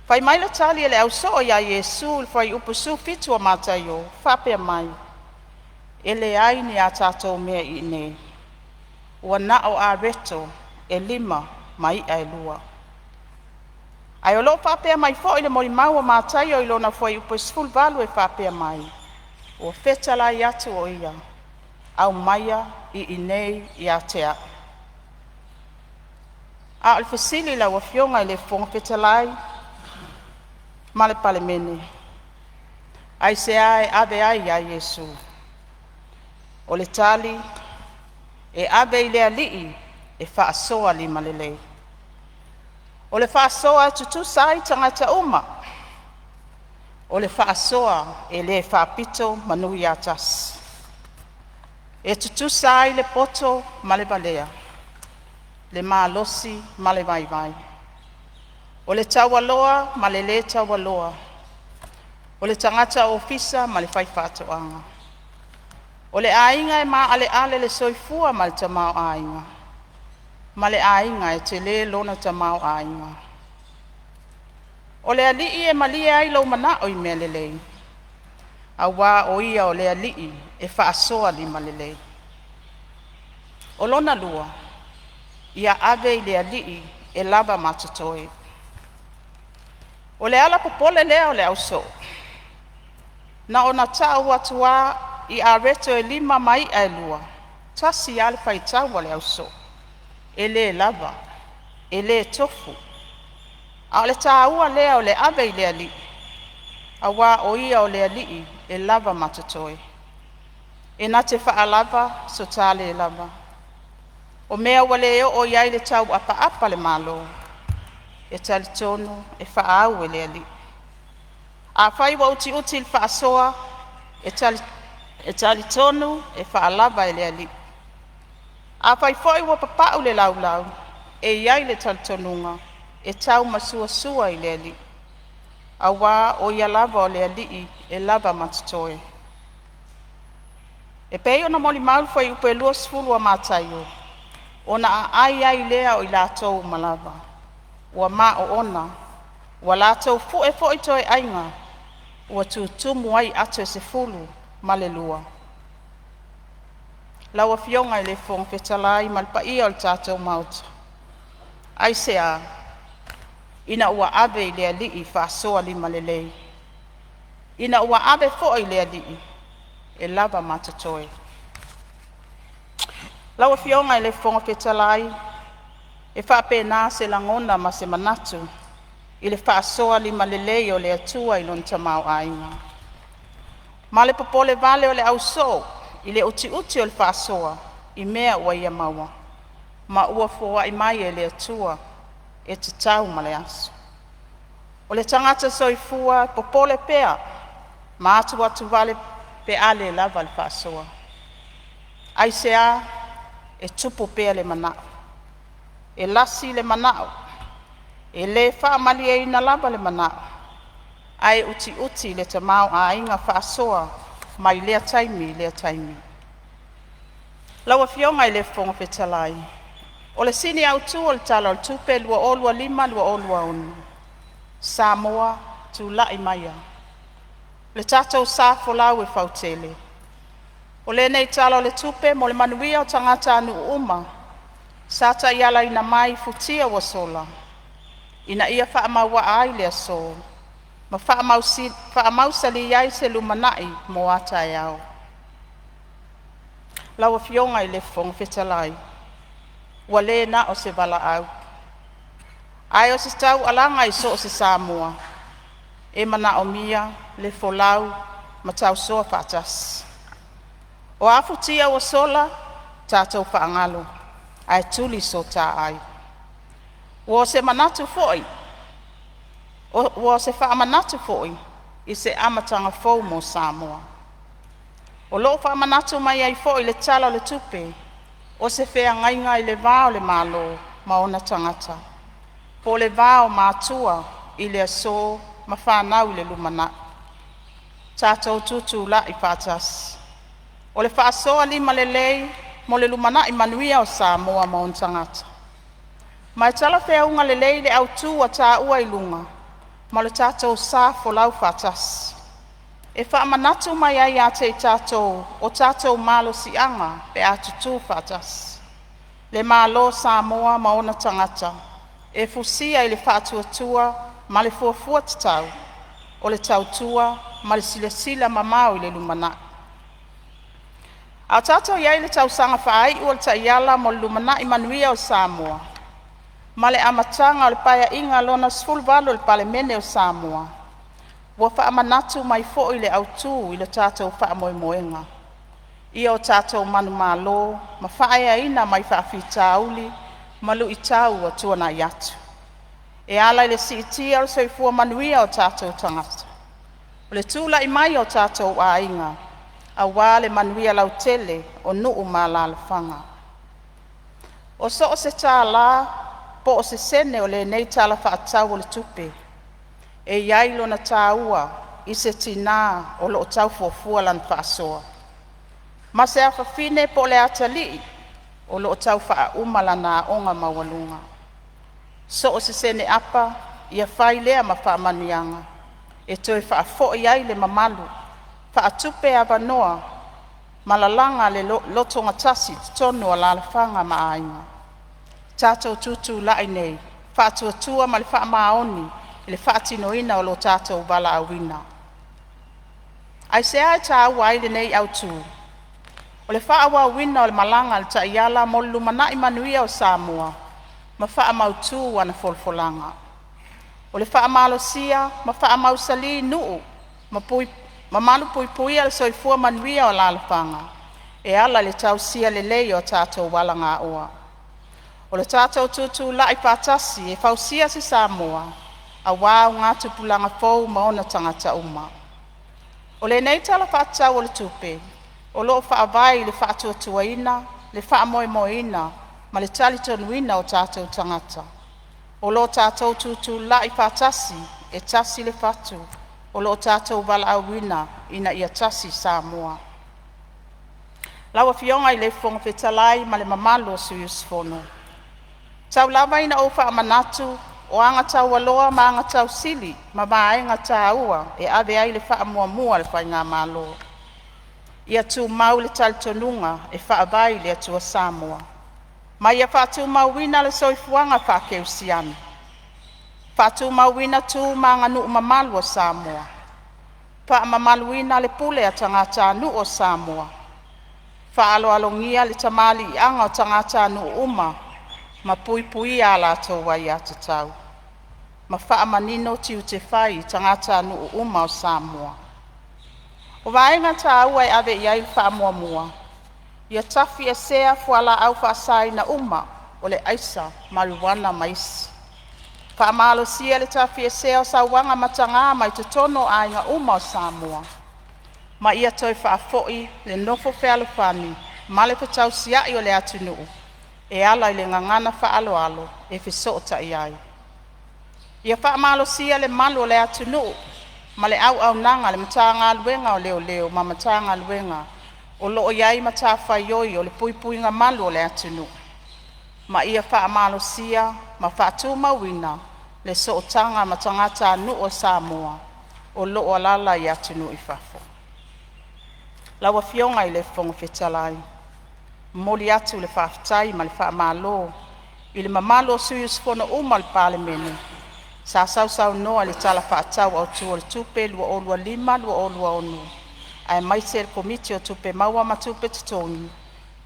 Fai mai le tali a le ausoo ia Iesu i le fuaiupu 17 o Mataio, faapea mai, “E leai ni a tatou mea iinei, ua na o areto e 5 ma i'a e 2.” Ae o lo o faapea mai foi le molimau a Mataio i lona fuaiupu e 18 e faapea mai, “Ua fetalai atu o ia, aumaia iinei ia te a'u.” A o le fesili lau Afioga i le Fofoga Fetalai ma le Palemene, aisea e ave ai ia Iesu? O le tali, e ave i le Alii e faasoa limalelei. O le faasoa e tutusa ai tagata uma. O le faasoa e le faapito manu ia tasi. E tutusa ai le poto ma le valea, le malosi ma le vaivai, o le taualoa ma le lē taualoa, o le tagata ofisa ma le faifaatoaga, o le aiga e maaleale le soifua ma le tamaoaiga, ma le aiga e telē lona tamaoaiga. O le Alii e malie ai lou manao i mea lelei, auā o Ia o le Alii e faasoa limalelei. O lona lua, ia ave i le Alii e lava ma totoe. O le ala popole lea o le ausoo, na ona tau atu lava i areto e 5 ma i'a e 2, tasi lava le faitau a le ausoo, e le lava, e le tofu. A o le taua lea o le ave i le Alii, auā o Ia o le Alii e lava ma totoe, e na te faalava so ta le lava. O mea ua le oo i ai le tauapaapa a le Malo, e talitonu e faaau e le Alii. Afai ua utiuti le faasoa, e talitonu e faalava e le Alii. Afai foi ua papau le laulau, e i ai le talitonuga e taumasuasua i le Alii, auā o Ia lava o le Alii e lava ma totoe. E pei ona molimau le fuaiupu e 20 a Mataio, ona aai ai lea o i latou uma lava, ua maoona, ua latou fue foi toeaiga, ua tutumu ai ato e 12. Lau Afioga i le Fofoga Fetalai ma le paia o le tatou Maota, aisea? Ina ua ave i le Alii faasoa limalelei, ina ua ave foi i le Alii e lava ma totoe. Lau Afioga i le Fofoga Fetalai, e faapena se lagona ma se manatu i le faasoa limalelei o le Atua i lona tamaoaiga, ma le popolevale o le ausoo i le utiuti o le faasoa i mea ua ia maua ma ua foai mai e le Atua e tatau ma le aso. O le tagata soifua e popole pea ma atuatuvale pe a le lava le faasoa. Aisea? E tupu pea le manao, e lasi le manao, e le faamalieina lava le manao, ae utiuti le tamaoaiga faasoa mai lea taimi i lea taimi. Lau Afioga i le Fofoga Fetalai, o le sini autu o le Tala o le Tupe 2025/2026, Samoa tulai maia, le tatou sa folau e fautele. O lenei Tala o le Tupe mo le manuia o tagatanuu uma sa taialaina mai i futia ua sola ina ia faamauaa ai le aso ma faamausali ai se lumanai mo a taeao. Lau Afioga i le Fofoga Fetalai, ua le na o se valaau, ae o se taualaga i so o se Samoa e manaomia le folau ma tausoa faatasi. O a futia ua sola, tatou faagalo ae tuli so ta ai. Ua o se manatu foi, ua o se faamanatu foi i se amataga fou mo Samoa. O lo o faamanatu mai ai foi le Tala o le Tupe, o se feagaiga i le va o le Malo ma ona tagata, po o le va o matua i le aso ma fanau i le lumanai. Tatou tutulai faatasi. O le faasoa limalelei mo le lumanai manuia o Samoa ma ona tagata. Ma e talafeauga lelei le autu ua taua i luga ma lo tatou sa folau faatasi, e faamanatu mai ai ia te i tatou o tatou malosiaga pe a tutu faatasi. Le Malo o Samoa ma ona tagata e fusia i le faatuatua ma le fuafua tatau, o le tautua ma le silasila mamao i le lumanai. A o tatou i ai i le tausaga faaiu o le Taiala mo le Lumanai Manuia o Samoa ma le amataga o le Paeaiga Lona XVIII o le Palemene o Samoa, ua faamanatu mai foi le autu i lo tatou faamoemoega, ia o tatou manumalo ma faaeaina mai faafitauli ma luitau ua tuanai atu, e ala i le siitia o le soifua manuia o tatou tagata, o le tulai mai o tatou aiga aua le manuia lautele o nuu ma alaalafaga. O so o se tala po o se sene o lenei Tala Faatatau o le Tupe, e i ai lona taua i se tinā o lo o tau fuafua lana faasoa, ma se afafine po o le atalii o lo o tau faauma lana aoga maualuga. So o se sene apa ia fai lea ma faamanuiaga e toe faafoi ai le mamalu, faatupe avanoa ma lalaga le lotogatasi i totonu o alaalafaga ma aiga. Tatou tutulai nei, faatuatua ma le faamaoni i le faatinoina o lo tatou valaauina. Aisea e taua ai lenei autu? O le faaauauina o le malaga a le Taiala mo le Lumanai Manuia o Samoa ma faamautu ana folafolaga. O le faamalosia ma faamausali nuu ma malupuipuia le soifua manuia o alaalafaga e ala i le tausisia lelei o a tatou alagaoa. O le tatou tutulai faatasi e fausia se Samoa aua augatupulaga fou ma ona tagata uma. O lenei Tala Faatatau o le Tupe, o loo faavae i le faatuatuaina, le faamoemoeina ma le talitonuina o tatou tagata. O lo tatou tutulai faatasi, e tasi le fatu, o lo o tatou valaauina ina ia tasi Samoa. Lau Afioga i le Fofoga Fetalai ma le mamalu o sui usufono, Tau lava ina ou faamanatu o aga taualoa ma aga tausili ma vaega taua e ave ai le faamuamua a le Faigamalo. Ia tumau le talitonuga e faavae i le Atua Samoa ma ia faatumauina le soifuaga faakerisiano, faatumauina tu ma aganuu mamalu a Samoa, faamamaluina le pule a tagatanuu o Samoa, faaaloalogia le tamaliiaga o tagatanuu uma ma puipuia a latou aiatatau, ma faamanino tiute fai i tagatanuu uma o Samoa. O vaega taua e ave iai le faamuamua: Ia tafiesea fualaau faasaina uma o le aisa, mariuana ma isi. Faamalosia le tafiesea o sauaga mataga mai totonu o aiga uma o Samoa, ma ia toe faafoi le nofo fealofani ma le fetausiai o le atunuu e ala i le gagana faaaloalo e fesootai ai. Ia faamalosia le malu o le atunuu ma le auaunaga a le Matagaluega o Leoleo ma Matagaluega o lo o i ai matafaioi o le puipuiga malu o le atunuu, ma ia faamalosia ma faatumauina le sootaga ma tagatanuu o Samoa o lo o alaala i atunuu i fafo. Lau Afioga i le Fofoga Fetalai, e momoli atu le faafetai ma le faamalo i le mamalu o sui usufono uma o le Palemene sa sausaunoa i le Tala Faatatau Autu o le Tupe 2025/2026 aemaise le Komiti o Tupe Maua ma Tupe Totogi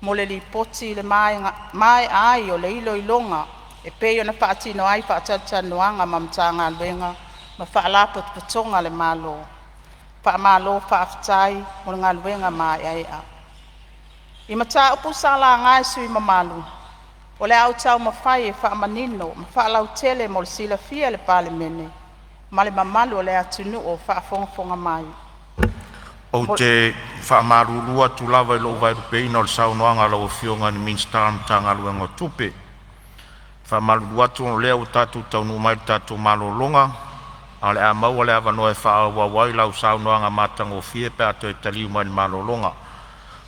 mo le Lipoti i le maea ai o le iloiloga e pei ona faatino ai faatalatalanoaga ma Matagaluega ma Faalapotopotoga a le Malo. Faamalo faafetai mo le galuega maeaea. I mataupu sa laga e sui usufono mamalu, o le a ou taumafai e faamanino ma faalautele mo le silafia e le Palemene ma le mamalu o le atunuu o faafogafoga mai. Ou te faamalulu atu lava i lou vaelupeina o le saunoaga a lau Afioga i le Minisita o le Matagaluega o Tupe. E faamalulu atu o lea ua tatou taunuu mai i le tatou malologa, ae o le a maua le avanoa e faaauau ai lau saunoaga matagofie pe a toe taliu mai i le malologa.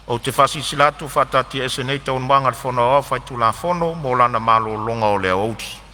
Ou te faasilasila atu ua faataatiaese nei Taualumaga a le Fono Aoao Faitulafono mo lana malologa o le aoauli.